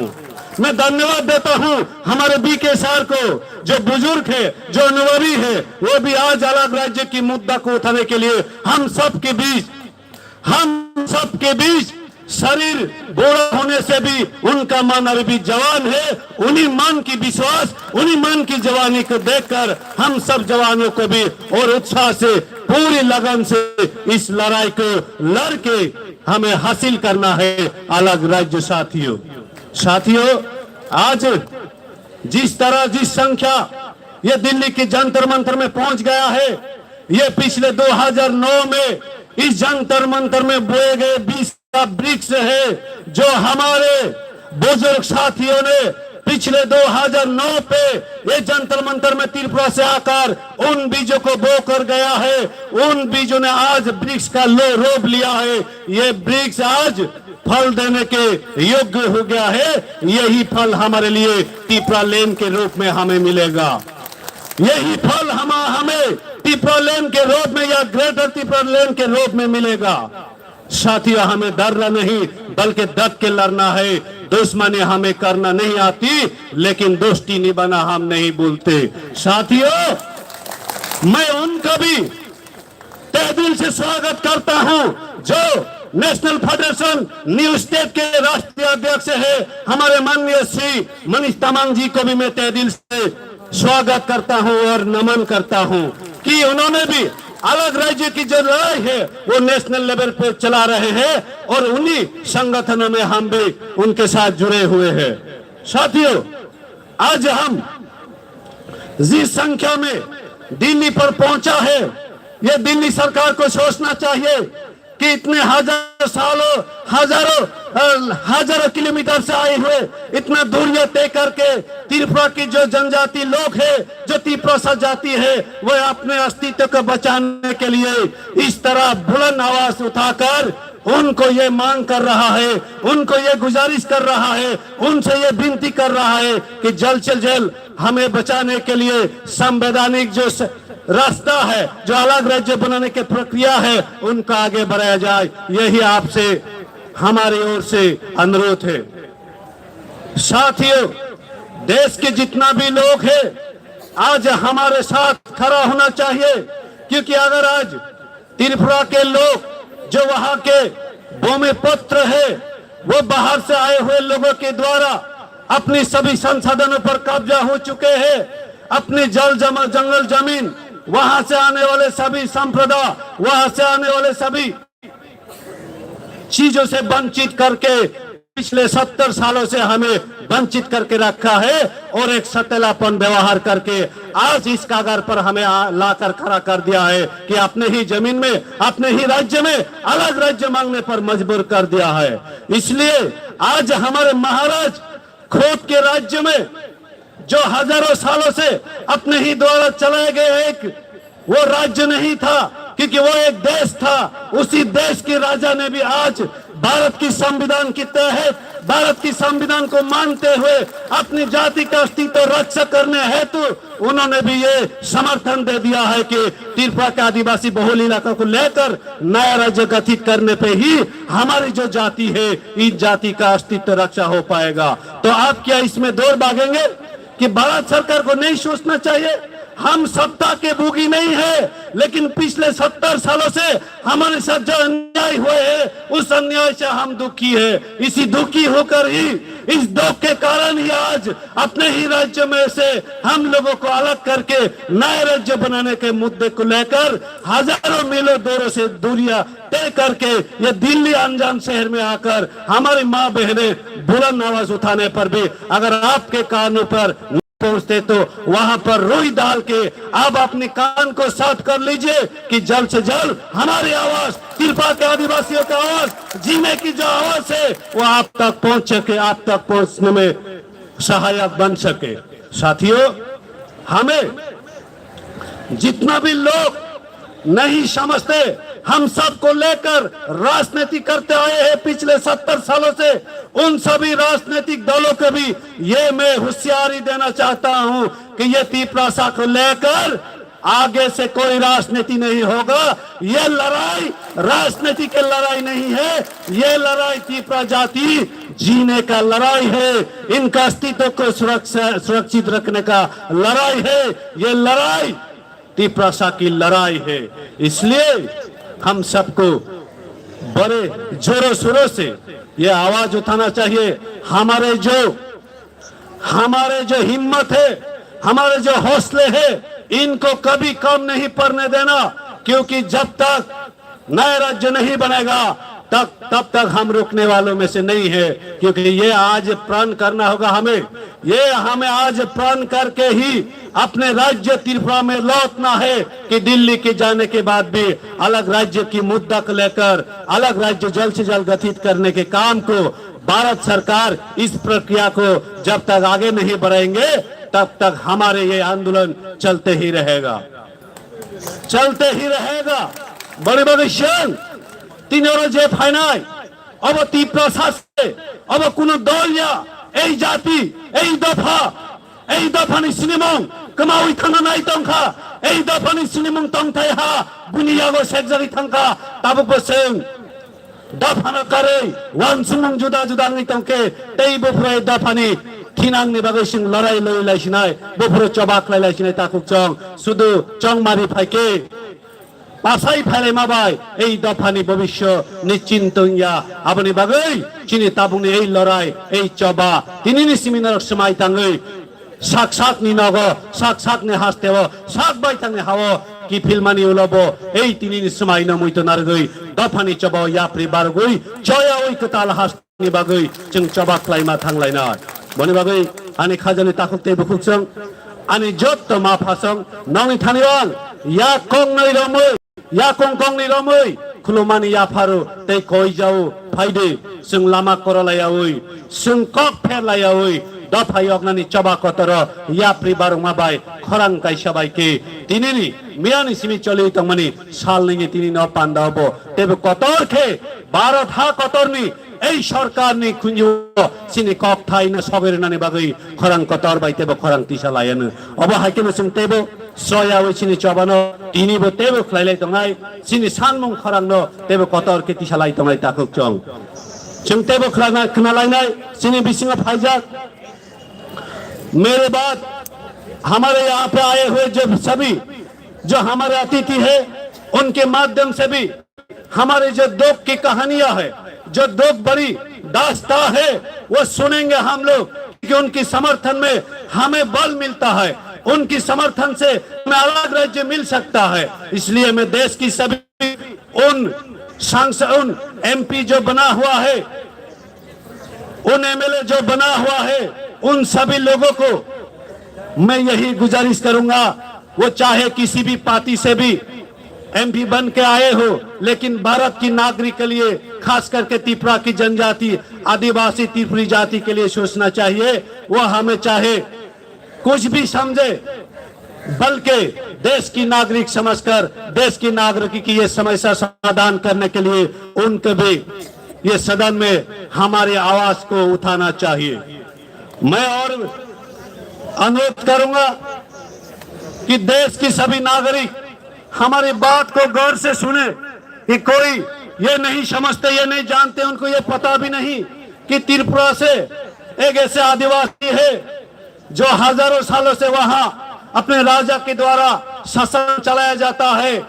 मैं धन्यवाद देता हूँ हमारे बीके सर को, जो बुजुर्ग है, जो अनुभवी है, वो भी आज अलग राज्य की मुद्दा को उठाने के लिए हम सबके बीच हम सबके बीच शरीर बूढ़ा होने से भी उनका मन अभी भी जवान है। उन्हीं मन की विश्वास, उन्हीं मन की जवानी को देखकर हम सब जवानों को भी और उत्साह से, पूरी लगन से इस लड़ाई को लड़के हमें हासिल करना है अलग राज्य। साथियों, साथियों, आज जिस तरह, जिस संख्या ये दिल्ली के जंतर मंतर में पहुंच गया है, ये पिछले दो हज़ार नौ में इस जंतर मंतर में बोए गए बीस का वृक्ष है, जो हमारे बुजुर्ग साथियों ने पिछले दो हज़ार नौ पे ये जंतर मंतर में त्रिपुरा से आकर उन बीजों को बो कर गया है। उन बीजों ने आज वृक्ष का लो रूप लिया है। ये वृक्ष आज फल देने के योग्य हो गया है। यही फल हमारे लिए तिपरा लैंड के रूप में हमें मिलेगा। यही फल हम हमें तिपरा लैंड के रूप में या ग्रेटर तिपरा लैंड के रूप में मिलेगा। साथियों, हमें डरना नहीं, बल्कि डट के लड़ना है। दुश्मनी हमें करना नहीं आती, लेकिन दोस्ती निभाना हम नहीं भूलते। साथियों, मैं उनका भी तहे दिल से स्वागत करता हूं, जो नेशनल फेडरेशन न्यू स्टेट के राष्ट्रीय अध्यक्ष है, हमारे माननीय श्री मनीष तामांग जी को भी मैं तहे दिल से स्वागत करता हूं और नमन करता हूं कि उन्होंने भी अलग राज्य की जो लड़ाई है, वो नेशनल लेवल पे चला रहे हैं और उन्हीं संगठनों में हम भी उनके साथ जुड़े हुए हैं। साथियों, आज हम जिस संख्या में दिल्ली पर पहुंचा है, ये दिल्ली सरकार को सोचना चाहिए कि इतने हजारों सालों, हजारों, अ, हजारों किलोमीटर से आए हुए, इतना दूरियां तय करके त्रिपुरा की जो जनजाति लोग है, जो तिपरासा जाति है, वो अपने अस्तित्व को बचाने के लिए इस तरह बुलंद आवाज उठाकर उनको ये मांग कर रहा है, उनको ये गुजारिश कर रहा है, उनसे ये विनती कर रहा है कि जल्द से जल्द हमें बचाने के लिए संवैधानिक जो स-, रास्ता है, जो अलग राज्य बनाने की प्रक्रिया है, उनका आगे बढ़ाया जाए। यही आपसे, हमारी ओर से अनुरोध है। साथियों, देश के जितना भी लोग हैं, आज हमारे साथ खड़ा होना चाहिए, क्योंकि अगर आज त्रिपुरा के लोग, जो वहां के भूमिपुत्र है, वो बाहर से आए हुए लोगों के द्वारा अपनी सभी संसाधनों पर कब्जा हो चुके हैं। अपनी जल जमा, जंगल जमीन, वहां से आने वाले सभी संप्रदा, वहां से आने वाले सभी चीजों से वंचित करके पिछले सत्तर सालों से हमें वंचित करके रखा है और एक सतेलापन व्यवहार करके आज इस कागर पर हमें आ-, लाकर खड़ा कर दिया है कि अपने ही जमीन में, अपने ही राज्य में अलग राज्य मांगने पर मजबूर कर दिया है। इसलिए आज हमारे महाराज खुद के राज्य में जो हजारों सालों से अपने ही द्वारा चलाए गए एक वो राज्य नहीं था, क्योंकि वो एक देश था। उसी देश के राजा ने भी आज भारत की संविधान के तहत, भारत की संविधान को मानते हुए अपनी जाति का अस्तित्व रक्षा करने हेतु उन्होंने भी ये समर्थन दे दिया है कि त्रिपुरा के आदिवासी बहुल इलाका को लेकर नया राज्य गठित करने पे ही हमारी जो जाति है, इस जाति का अस्तित्व रक्षा हो पाएगा। तो आप क्या इसमें दौड़ भागेंगे कि भारत सरकार को नहीं सोचना चाहिए? हम सत्ता के भोगी नहीं है, लेकिन पिछले सत्तर सालों से हमारे साथ जो अन्याय हुए है, उस अन्याय से हम दुखी है। इसी दुखी होकर ही, इस दुख के कारण ही आज अपने ही राज्य में से हम लोगों को अलग करके नए राज्य बनाने के मुद्दे को लेकर हजारों मीलों दूरों से दूरियां तय करके ये दिल्ली अनजान शहर में आकर हमारी माँ बहनें बुलंद आवाज उठाने पर भी अगर आपके कानों पर पहुंचते तो वहां पर रुई डाल के आप अपने कान को साफ कर लीजिए कि जल्द से जल्द हमारी आवाज, त्रिपुरा के आदिवासियों की आवाज, जीने की जो आवाज है, वो आप तक पहुंच सके, आप तक पहुंचने में सहायक बन सके। साथियों, हमें जितना भी लोग नहीं समझते, हम सबको लेकर राजनीति करते आए हैं पिछले सत्तर सालों से, उन सभी राजनीतिक दलों को भी ये मैं होशियारी देना चाहता हूं कि ये तिपरासा को लेकर आगे से कोई राजनीति नहीं होगा। ये लड़ाई राजनीति की लड़ाई नहीं है, ये लड़ाई तिपरा जाति जीने का लड़ाई है, इनका अस्तित्व को सुरक्षा, सुरक्षित रखने का लड़ाई है। ये लड़ाई तिपरासा की लड़ाई है। इसलिए हम सबको बड़े जोरों शोरों से ये आवाज उठाना चाहिए। हमारे जो, हमारे जो हिम्मत है, हमारे जो हौसले हैं, इनको कभी कम नहीं पड़ने देना, क्योंकि जब तक नया राज्य नहीं बनेगा, तब, तब तक हम रुकने वालों में से नहीं है, क्योंकि ये आज प्रण करना होगा हमें। ये हमें आज प्रण करके ही अपने राज्य त्रिपुरा में लौटना है कि दिल्ली के जाने के बाद भी अलग राज्य की मुद्दा को लेकर अलग राज्य जल्द से जल्द गठित करने के काम को भारत सरकार इस प्रक्रिया को जब तक आगे नहीं बढ़ाएंगे, तब तक हमारे ये आंदोलन चलते ही रहेगा। चलते ही रहेगा। Boni bagwi chwng tini oro je phainai, obo Tiprasa se, obo kuno dol ya, ei jati, ei dopha, ei dophani sinimung kwmawi thangna nai tongkha, ei dophani sinimung tongthai ha, buni yago sekjagwi thangkha, tabukbo chwng dophano karwi uansukmung juda juda wngwi tongkhe, tei buphuru dophani thinangni bagwi chwng lorai loi laisinai, buphuru choba khlai laisinai takhuk chwng, sudu chongmari phaikhe pasai phailaima bai ei dophani bobisyo nischint wngya. Aboni bagwi chini tabukni ei lorai, ei choba, tinini simi norok swmai tangwi sak sakni nogo, sak sakni hasteo, sak baithangni hao kiphilmani ulo bo ei tinini swmaino muito narwgwi dophani chobao yapri bargwi choyawi kwtal hasteni bagwi chwng choba khlaima thanglainai. Boni bagwi ani khajani takhuk tei bukhuk chwng, ani jotto ma phasong nongni thani ang yak kongnwi romwi, yakung kongni romwi khulumani yapharo tei koijao phaidi, chwng lama korolaiyawi, chwng kok pherlaiyawi, dopha yoknani choba kotoro yapri barungma bai khorang kaisa bai khe tinini miyani simi choli tongmani salnini tinino pandao bo teibo kotor khe Bharat ha kotorni ei sorkarni khunju chini kok thaino sogwi rwnani bagwi khorang kotor bai teibo khorang tisa laiano. Obo hai kheno chwng teibo soyawi chini chobano tinibo teibo khlailai tongnai, chini sanmung khorangno teibo kotor khe tisalai tongnai takhuk chwng. Chwng teibo khwlana-, khwnalainai, chini bisingo phaijak, mere baad hamare yahan pe aaye hue jo sabhi, jo hamare atithi hai, unke madhyam se bhi हमारे जो दुख की कहानियां है, जो दुख भरी दास्तां है, वो सुनेंगे हम लोग, क्योंकि उनकी समर्थन में हमें बल मिलता है, उनकी समर्थन से हमें अलग राज्य मिल सकता है। इसलिए मैं देश की सभी उन सांसद, उन एमपी जो बना हुआ है, उन एमएलए जो बना हुआ है, उन सभी लोगों को मैं यही गुजारिश करूंगा, वो चाहे किसी भी पार्टी से भी एमपी बन के आए हो, लेकिन भारत की नागरिक के लिए, खास करके त्रिपुरा की जनजाति, आदिवासी त्रिपुरी जाति के लिए सोचना चाहिए। वो हमें चाहे कुछ भी समझे, बल्कि देश की नागरिक समझकर देश की नागरिक की ये समस्या समाधान करने के लिए उनको भी ये सदन में हमारी आवाज को उठाना चाहिए। मैं और अनुरोध करूंगा कि देश की सभी नागरिक हमारी बात को गौर से सुने कि कोई ये नहीं समझते, ये नहीं जानते, उनको ये पता भी नहीं कि त्रिपुरा से एक ऐसे आदिवासी है जो हजारों सालों से वहां अपने राजा के द्वारा शासन चलाया जाता है।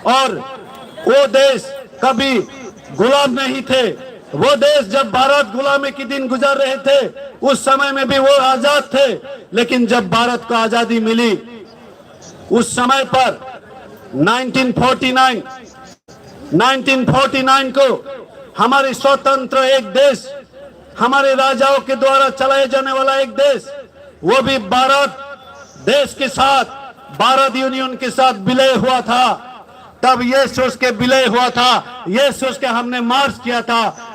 और वो देश कभी गुलाम नहीं थे। वो देश जब भारत गुलामी के दिन गुजर रहे थे, उस समय में भी वो आजाद थे। लेकिन जब भारत को आजादी मिली, उस समय पर nineteen forty nine, nineteen forty nine को हमारे स्वतंत्र एक देश, हमारे राजाओं के द्वारा चलाए जाने वाला एक देश, वो भी भारत देश के साथ, भारत यूनियन के साथ विलय हुआ था। तब ये सोच के विलय हुआ था, ये सोच के हमने मार्च किया था।